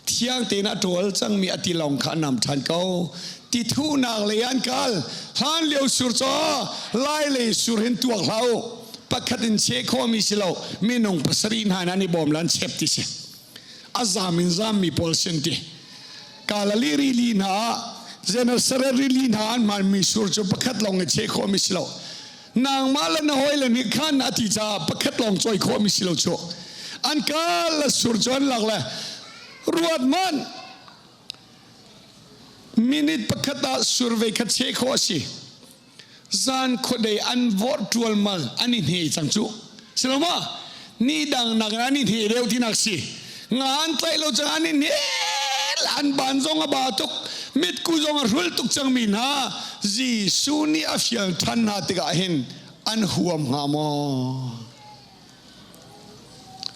Thiang tein a ṭawl cangmi a tilawng kha a nam ṭhan ko. Ti thuhnak lei an kal. Hlan lio sur caw lai lei sur hin tuak hlah u. Pakhat in cheh khawhmi si lo. Minung pasarih hna in an i bawm le an chep ti si. A zam in zammi pawl sin ti. Kalali rili hna ah Genesaret rili hna an hmanmi sur cu pakhat lawng i cheh khawhmi si lo. Nangmah le na hawi le nih khan a ti caah pakhat lawng cawi khawh mi si lo cu. An kal le sur cu an lak le ruat hmanh. Minute pakhat ah sur ve khat cheh khawh a si. Zan khuadei an vorh ṭualmal an i hne cang cu. Si lo ma? Ni dang nak in an i hne deuh tinak si. Nga an tlaih lo cang an i hne an ban zong a ba tuk mitku zong a hrul tuk cangmi hna Jesuh nih a fial ṭhan hna tikah hin an huam hnga maw?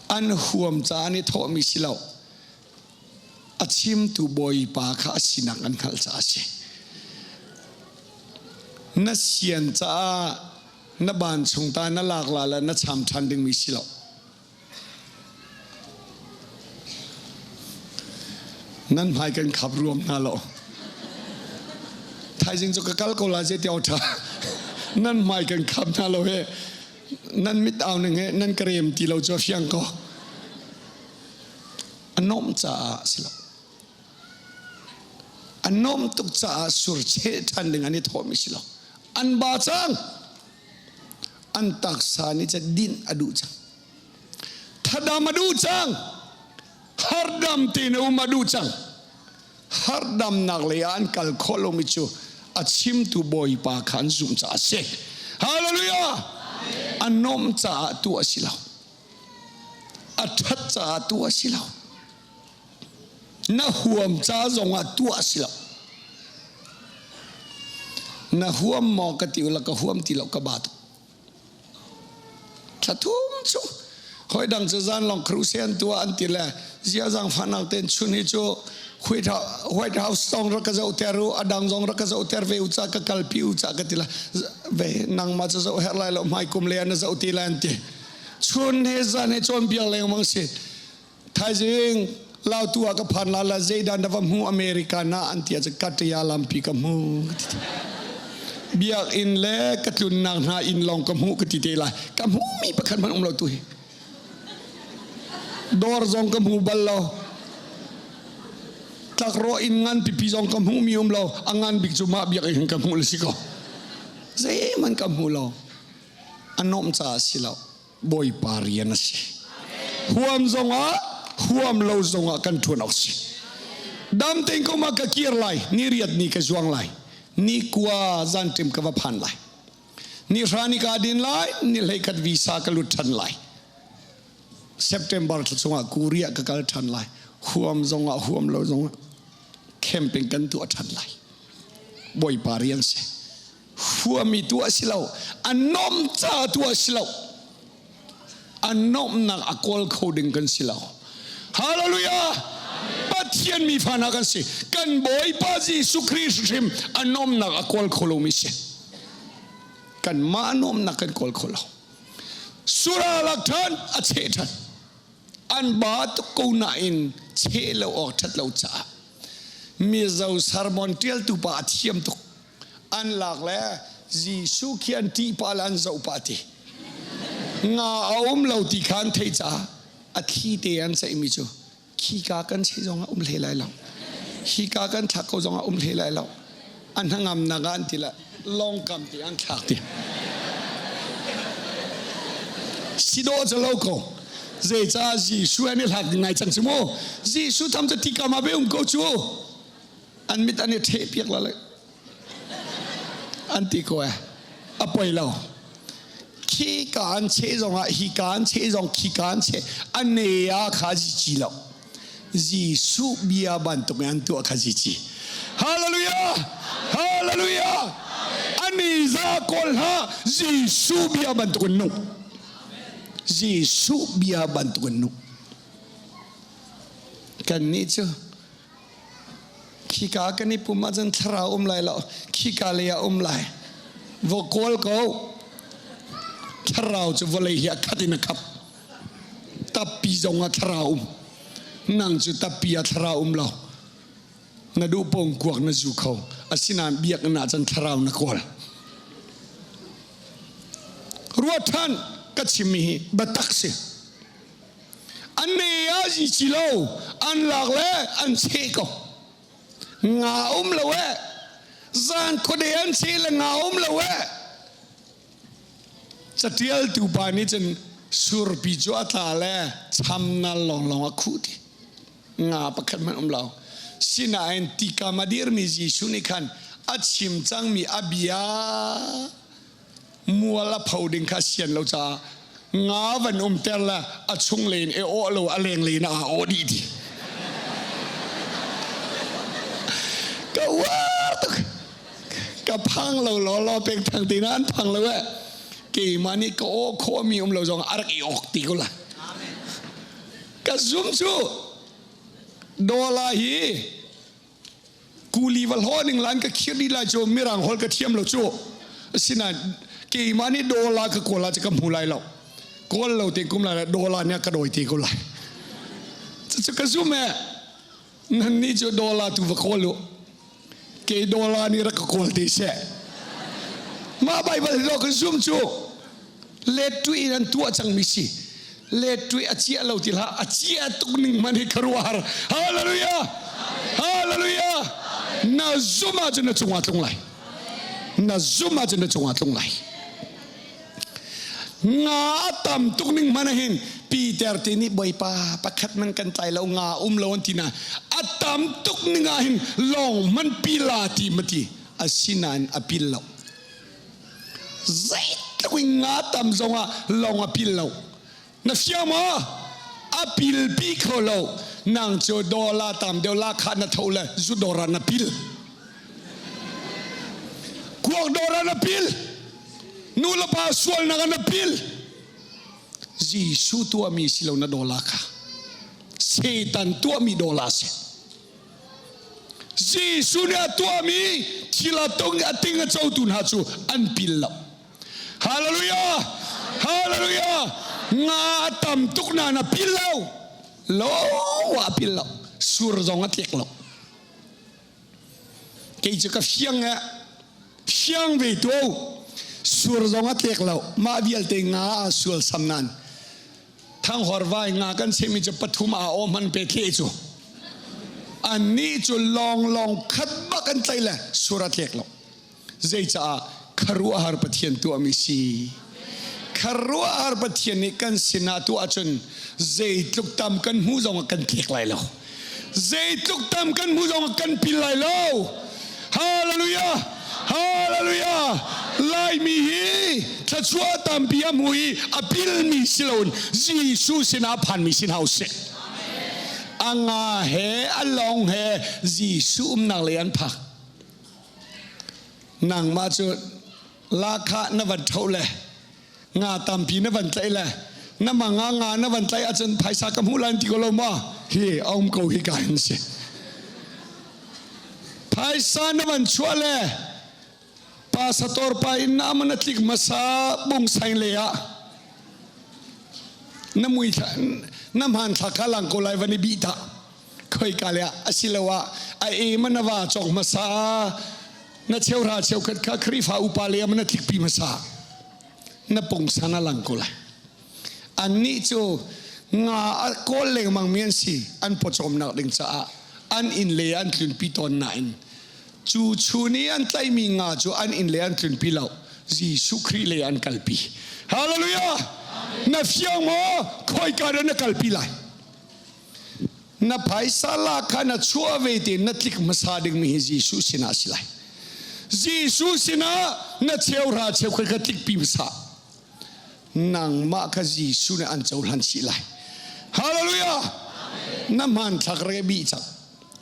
An huam caah an i thawhmi si lo. A chimtu Bawipa kha a sinak an hngalh caah a si. Na sian caah na ban chung ta na lak la le na cham ṭhan dingmi si lo. Nan hmai kan khap ruam hna lo. Thaizing cu ka kal ko la je tiao ṭha. Nan hmai kan khap hna lo he. Nan mit au ning he nan ka rem ti lo cu a fiang ko. A nuamh caah a si lo. A nuamh tuk caah surcheh ṭhan ding an i thawhmi si lo. An ba cang. An taksa nih cun dinh a duh cang. Thadam a duh cang. Hardam tein um a duh cang. Hardamnak lei ah an kal khawh lomi cu a chimtu Bawipa kha an zumh caah a si. Hallelujah! A nuamh caah tuah a si lo. A ṭhat caah tuah a si lo. Na huam ca zongah tuah a si lo. Na huam maw ka ti ula ka huam ti lo ka ba tuk. Thla thum chung hoi dang cu zan long crusade an tuah an ti le zia zang fanak ten chun hi cu White House zong rak ka zoh ter u a dang zong rak ka zoh ter ve u ca ka kalpi u ca ka ti la ve nangmah cu zoh her lai lo hmai kum le na zoh ti la an ti chun he zan he cawnpiak lengmang si thaizing lautu ah ka phan la la zeidah na va hmu America na an ti ahcun kaṭia lampi ka hmu biakinn le ka tlunnak hna inn lawng ka hmu ka ti te lai ka hmuhmi pakhat hmanh um lo tu hi dawr zong ka hmu bal lo tlakrawh inn ngan pipi zong ka hmuhmi um lo a ngan bik cu mah biakinn ka hmuh le si ko zeihmanh ka hmu lo a nuamh caah si lo Bawipa rian a si. Huam zongah huam lo zongah kan ṭuan awk si. Dam tein ko ma ka kir lai, ni riat ni ka zuang lai, ni kua zanṭim ka va phan lai. Ni hra ni ka din lai, ni hleikhat visa ka lut ṭhan lai. September thla chungah Korea ka kal ṭhan lai. Huam zongah huam lo zongah camping kan tuah ṭhan lai. Bawipa rian si. Huami tu a si lo. A nom ca tu a si lo. A nomnak a kawl kho ding kan si lo. Hallelujah! Pathian mi fa hna kan si. Kan Bawipa Jesuh Khrih hrim a nomnak a kawl kho lomi si. Kan mah nomnak kan kawl kho lo. Sura lak ṭhan a cheh ṭhan. An ba tuk ko nain cheh lo awk ṭhat lo caah Mizo sermon ṭialtu pa a thiam tuk. An lak le Jesuh khi an ṭih pah le an zoh pah ti. Nga a um lo ti kha an theih caah a thli te an ceihmi cu khika kan cheh zongah um hlei lai lo. Hika kan thlak ko zongah um hlei lai lo. A hnangamnak ah an ti le lawngkam ti an thlak ti. Si dawh cu lo ko. Zeicah Jesuh an i hlak ngai cang cu mu. Jesuh tham cu tikam ah be um ko cu. An mit an i ṭheh piak la le an ti ko eh. A poi lo. Khi ka an cheh zongah hi ka an cheh zong khi ka an cheh a ne ah kha zici lo. Jesuh bia bantuk in an tuah kha zici. Hallelujah! Hallelujah! Ani za kawl hlah Jesuh bia bantuk in nung. Jesuh bia bantuk in nung. Kannih cu Khika kan i pum ahcun thlarau um lai lo, khika lei ah um lai. Va kawl ko. Thlarau cu vawlei hi a khat in a khap. Tappi zong ah thlarau um. Nang cu tappi ah thlarau um lo. Na duh pong kuak na zu kho. Asinain biakinn ahcun thlarau na kawl. Ruat ṭhan ka chimmi hi biatak si. An ne ah zici lo, an lak le an cheh ko. Nga um lo eh. Zan khuade an cheh le nga um lo eh. Catialtu pa nih cun surpi cu a tla le chamnal lawnglawng a khuh ti. Nga pakhat hmanh um lo. Sinain tikam a dirmi Jesuh nih khan a chim cangmi a bia mual a pho ding kha sian lo caah nga van umter le a chung len e awh lo a leng len ah awh dih ti. Ka uar tuk. Ka phang lo law law pek thang ti na an phang lo eh. Keimah nih ka aw khawhmi um lo zong a rak i awk ti ko la. Ka zum cu Dawla hi kuli va hlaw ning lan ka khir dih lai cu mirang holh ka thiam lo cu. Asinain keimah nih dawla ka kawl ah cu ka hmu lai lo. Kawl lo te kum lai dawla nih a ka dawi te ko lai. Cucu ka zum eh. Nannih cu dawla tu va kawl u. Kei dawla nih rak ka kawl te seh. Mah Baibal hi ka zum cu let tui in an tuah cangmi si. Let tui a ciah lo ti hlah a ciah tuk ning hmanh hi khuaruahhar. Hallelujah! Hallelujah! Na zum ahcun na cungah tlung lai. Na zum ahcun na cungah tlung lai. Nga a tam tuk ning hmanh hin Peter te nih Bawipa pakhat man kan tlai lo nga um lo an ti na a tam tuk ning ah hin lawng man pila ti ma ti asinain a pil lo zeitluk in nga tam zongah lawng a pil lo na fiang maw a pil pi kho lo nang cu dawla tam deuh la kha na tho le zu dawr ah na pil kuak dawr ah na pil nu le pa sualnak ah na pil Jesuh tuahmi si lo na dawla kha Satan tuahmi dawla si Jesuh nih a tuahmi thil a tung a ting a cotu hna cu an pil lo Hallelujah! Hallelujah! Nga a tam tuk nain a pil lo. Lo a pil lo. Sur zong a tlek lo. Kei cu ka fiang eh. Fiang ve tu. Sur zong a tlek lo. Mah vialte nga a sual sam nan. Thanghor vai nga kan sehmi cu pathum a aw hman pe tle cu. Annih cu lawng lawng khat bak an tlai le sur a tlek lo. Zeicaah khuaruahhar Pathian tuahmi si. Khuaruahhar Pathian nih kan sinah tuah ahcun zeitluk tam kan hmuh zongah kan tlek lai lo. Zeitluk tam kan hmuh zongah kan pil lai lo. Hallelujah! Hallelujah! Laimi hi thluachuah tampi a hmu i a pilmi si loin Jesuh sinah a phanmi si hna usih. A nga he a lawng he Jesuh umnak lei an phak. Nangmah cu lahkhah na van ṭho le nga tampi na van tlaih le na mang ah nga na van tlaih ahcun phaisa ka hmuh lai ti ko lo maw? Hi a um ko hi ka hin si. Phaisa na van chuah le pasator pa in na man a tlik hmasa bungsaing le ah na mui na hmanthlak kha lang ko lai van i bih ta. Khoika le ah asiloah a e man a va cawk hmasa na cheuhra cheukhat kha Khrihfa upa le man a tlikpi hmasa na pungsan a lang ko lai annih cu nga a kawl lengmang mi an si an pawcawmnak ding caah an inn le an tlunpi tawn nain cu chun i an tlaihmi nga cu an inn le an tlunpi lo Jesuh Khrih le an kalpi Hallelujah na fiang maw khoika dah na kalpi lai Na phaisa lak kha na chuah ve tein na tlik hmasa dingmi hi Jesuh sinah a si lai. Jesuh sinah na cheuhra cheukhat kha tlikpi hmasa. Nangmah kha Jesuh nih an cohlan chih lai. Hallelujah! Na hmanthlak rak i bih cang.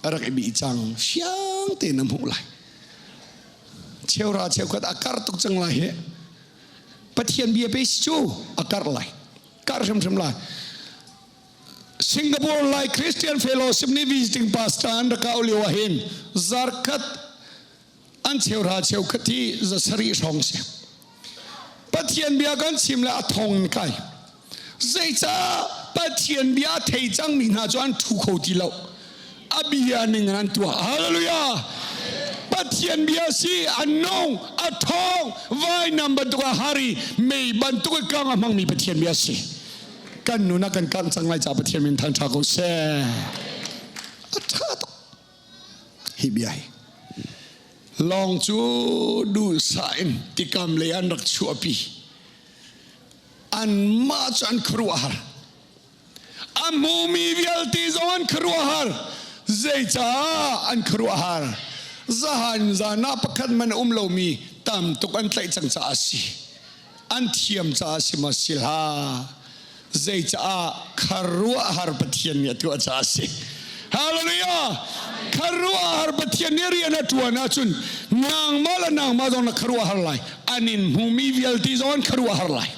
Rak i bih cang. Fiang tein na hmuh lai. Cheuhra cheukhat a kar tuk cang lai hi. Pathian bia pe si cu a karh lai. Karh hrimhrim lai. Singapore Lai Christian Fellowship nih visiting pastor an rak au lio ahhin zarkhat an cheuhra cheukhat hi zasarih hrawng si. Pathian bia kan chim le a thong in kai. Zeicah Pathian bia a thei cangmi hna cu an ṭhu kho ti lo. A bia ning in an tuah. Hallelujah! Pathian bia si a nung, a ṭhawng, vainam bantuk a har i mei bantuk i kang a hmangmi Pathian bia si. Kan nun ah kan kangh cang lai ca Pathian min thangṭha ko seh. A ṭha tuk. Hi bia hi. Lawng cu duhsah in tikam lei an rak chuahpi. Anmah cu an khuaruahhar. A hmumi vialte zong an khuaruahhar. Zeicah an khuaruahhar? Zahan zan ah pakhat man a um lomi tam tuk an tlaih cang caah a si. An thiam caah a si maw si hlah. Zeicah khuaruahhar Pathian nih a tuah caah a si. Hallelujah! Khuaruahhar Pathian nih rian a ṭuan ahcun nangmah le nangmah zong na khuaruahhar lai. An in hmumi vialte zong an khuaruahhar lai.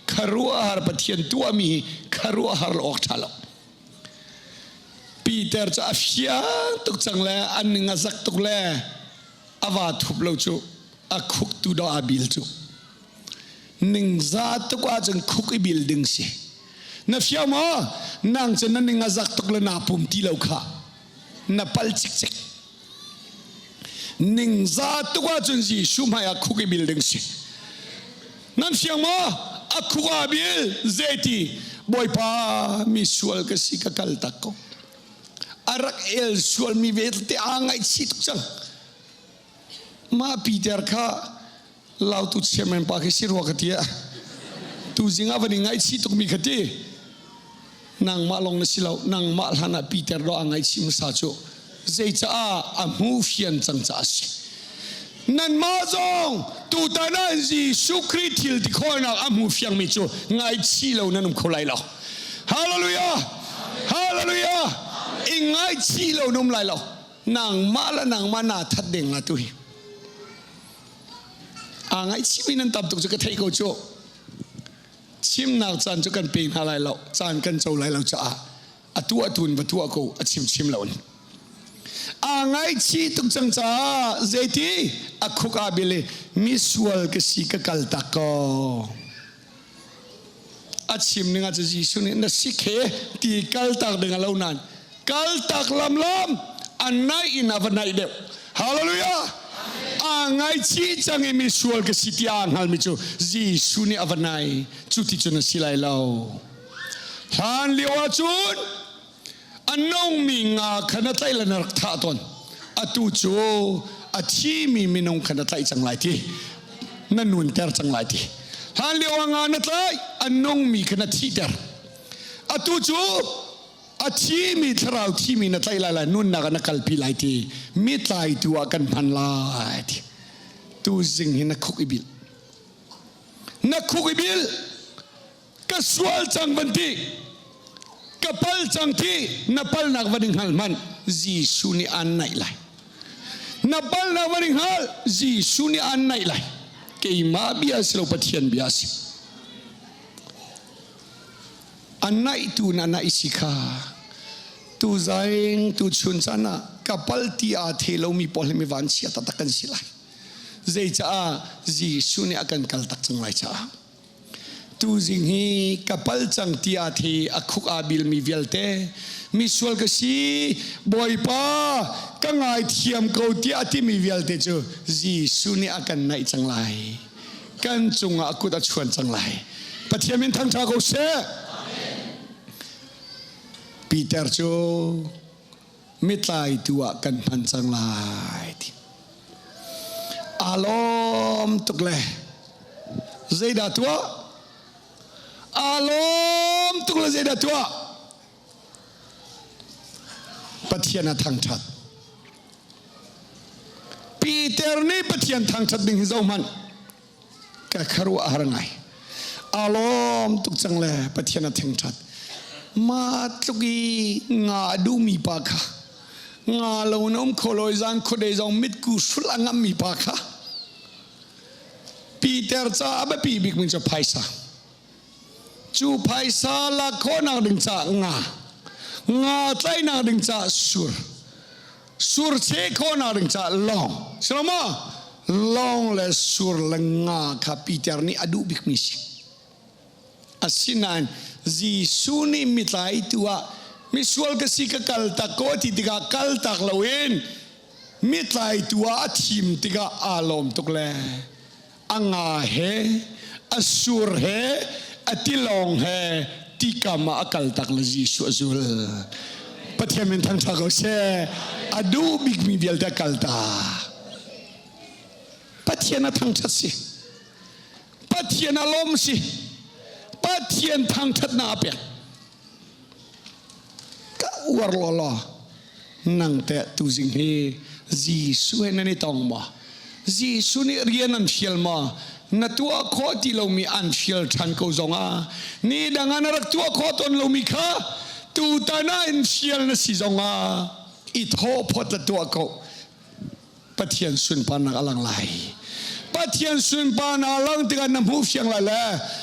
Khuaruahhar Pathian tuahmi hi khuaruahhar lo awk ṭha lo. Peter cu a fiang tuk cang le an ning a zak tuk le a va thup lo cu a khuk tu dawh a bil cu. Ningza tuk ahcun khuk i bil ding si. Na fiang maw? Nang cu na ning a zak tuk le naa pum ti lo kha. Na pal cikcek. Ningza tuk ahcun Jesuh hmai ah khuk i bil ding si. Nan fiang maw? A khuk aa bil zeiti Bawipa mi sual ka si ka kal tak ko. A rak el sualmi vialte aa ngaihchih tuk cang. Mah Peter kha lautu chairman pa khi si rua ka ti ah tuzing ah van i ngaihchih tukmi kha ti nangmah lawng na si lo nangmah hlan ah Peter do a ngaihchih hmasa cu zeicaah a hmu fian cang caah a si nanmah zong tutan ah Jesuh Khrih thil ti khawhnak a hmu fiangmi cu ngaihchih lo nan um kho lai lo hallelujah hallelujah i ngaihchih lo nan um lai lo nangmah le nangmah naa that ding la tu hi Aa ngaihchihmi nan tam tuk cu ka theih ko cu. Chimnak caan cu kan pe hna lai lo, caan kan co lai lo caah atu atu in va tuah ko a chim chim lo in. Aa ngaihchih tuk cang caah zeiti a khuk aa bil i misual ka si ka kal tak ko. A chim ning ah cu Jesuh nih na si khe ti kal tak ding a lo nain kal tak lam lam a naih in a va naih deuh. Hallelujah! Aa ngaichih cang i misual ka si ti aa hngalmi cu Jesuh nih a va nai. Cu ti cun a si lai lo. Hlan lio ah cun a nungmi nga kha na tlaih le na rak thah tawn. Atu cu a thimi minung kha na tlaih cang lai ti. Na nunter cang lai ti. Hlan lio ah nga na tlaih, a nungmi kha na thihter. Atu cu a thimi thlarau thimi na tlaih lai lai nunnak ah na kalpi lai ti mi tlaitu ah kan hman lai ti. Tu zing hi na khuk i bil. Na khuk i bil. Ka sual cang van ti ka pal cang ti na palnak van i hngal hmanh Jesuh nih aan naih lai na palnak van i hngal Jesuh nih aan naih lai keimah bia si lo Pathian bia si a naihtu na naih si kha tu zaing tu chun caan ah ka pal ti aa the lomi pawl hi mi vanchia taktak kan si lai zeicaah Jesuh nih a kan kal tak cang lai caah Tuzing hi ka pal cang tiah thi a khuk aa bilmi vialte misual ka si Bawipa ka ngaithiam ko tiah a timi vialte cu Jesuh nih a kan naih cang lai. Kan cungah a kut a chuan cang lai. Pathian min thangṭha ko seh. Peter cu mitlaitu ah kan hman cang lai ti. Aa lawm tuk le zeidah tuah? Aa lawm tuk le zeidah tuah? Pathian a thangṭhat. Peter nih Pathian thangṭhat ding hi zohhmanh. Ka kharuah a har ngai. Aa lawm tuk cang le Pathian a thangṭhat. Ma tluk i nga a duhmi pa kha nga lo in um kho lo i zan khuadei zong mitku hrulh a ngammi pa kha Peter ca a biapi bikmi cu phaisa. Cu phaisa lak khawhnak ding caah nga, nga tlaihnak ding caah sur, sur cheh khawhnak ding caah lawng. Si lo maw? Lawng le sur le nga kha Peter nih a duh bikmi si. Asinain Jesuh nih mitlaitu ah misual ka si ka kal tak ko ti tikah kal tak loin mitlaitu ah a thim tikah aa lawm tuk le a nga he a sur he a tilawng he tikam ah a kal tak le Jesuh a zul. Pathian min thangṭha ko seh. A duh bikmi vialte a kal tak. Pathian a thangṭhat si. Pathian a lawm si. Pathian thangṭhatnak a pek. Ka uar law law nang teh tuzing hi Jesuh he nan i tong maw? Jesuh nih rian an fial maw? Na tuah khawh ti lomi an fial ṭhan ko zongah ni dang ah na rak tuah khawh tawn lomi kha tutan ah in fial na si zongah i thawh phot la tuah ko. Pathian sunparnak a lang lai. Pathian sunparnak a lang tikah na hmuh fiang lai le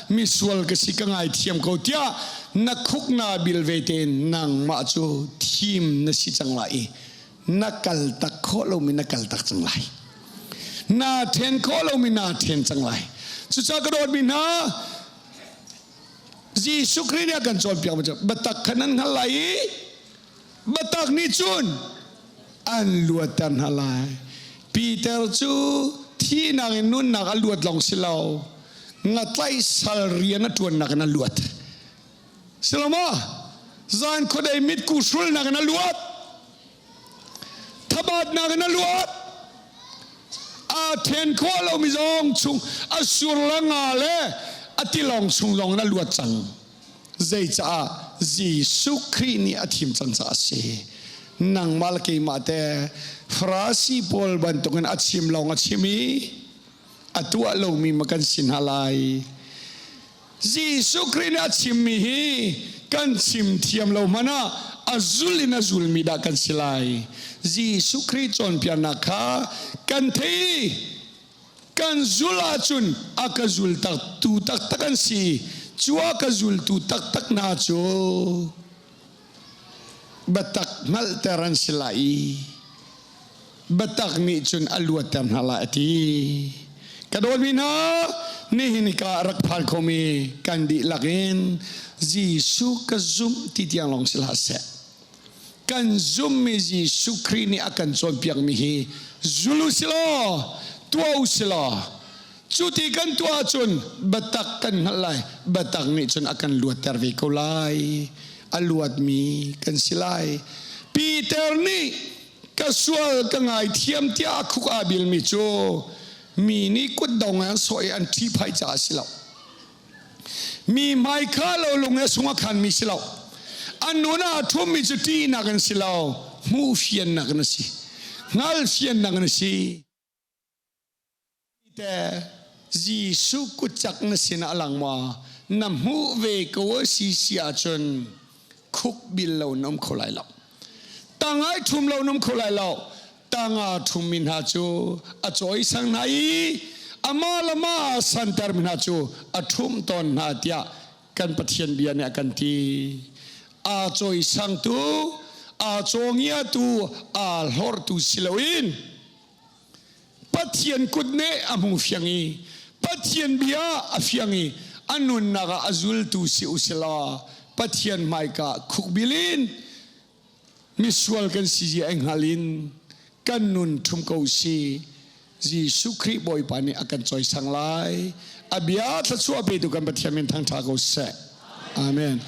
misual ka si ka ngaithiam ko tiah na khuk na bil ve tein nangmah cu thim na si cang lai i na kal tak khawh lomi na kal tak cang lai. Na then khawh lomi na then cang lai. Cucaah ka dawtmi hna, Jesuh Khrih nih a kan cawnpiak mi cu biatak kha nan hngal lai i Biatak nih cun an luatter hna lai. Peter cu thihnak in nunnak a luat lawng si lo, ngatlaih sal rian a ṭuannak in a luat. Si lo maw? Zan khuadei mitku hrulnak in a luat. Thabatnak in a luat. Aa then khawh lomi zong chung a sur le nga le a tilawng chung zong in a luat cang. Zeicah Jesuh Khrih nih a thim cang caah a si. Nangmah le keimah te Farasi pawl bantukin a chim lawng a chim i a tuah lomi ma kan si hna lai. Jesuh Khrih nih a chimmi hi kan chim thiam lo hmanh ah a zul in a zulmi dah kan si lai. Jesuh Khrih cawnpiaknak kha kan thei Kan zul ahcun a ka zul taktu taktak an si. Cu a ka zultu taktak hna cu biatak hngalhter an si lai i biatak nih cun a luatter hna lai a ti. Ka dawtmi hna, nihin ka rak phan khomi kan dihlak in Jesuh ka zumh ti tiang lawng si hlah seh. Kan zummi Jesuh Khrih nih a kan cawnpiakmi hi zul u silaw tuah u silaw cu ti kan tuah ahcun biatak kan hngalh lai. Biatak nih cun a kan luatter ve ko lai. A luatmi kan si lai. Peter nih ka sual ka ngaithiam tiah a khuk aa bilmi cu mi nih kutdong an sawh i an ṭhihphaih caah a si lo. Mi hmaikha lo lung he sung a khanmi si lo. An nun ah a ṭhummi cu ṭihnak in si lo, hmuh fiannak in a si. Hngal fiannak in a si. Te Jesuh kutcak na sinah a lang maw? Na hmuh ve ko a si si ahcun khuk bil lo na um kho lai lo. Tang ai ṭhum lo na um kho lai lo. Tanga ṭhummi hna cu a cawisang hna i amah le amah santermi hna cu a ṭhumh tawn hna tiah kan Pathian bia nih a kan ti. Aa cawisangtu, aa cawngiatu, aa hlorhtu si loin Pathian kutneh a hmu fiang i Pathian bia a fiang i a nunnak ah a zultu si u sila Pathian hmaika khukbil in misual kan si zia ai hngal in kan nun ṭhum ko si. Jesuh Khrih Bawipa nih a kan cawisang lai. A bia thluachuah petu kan Pathian min thangṭha ko seh. Amen.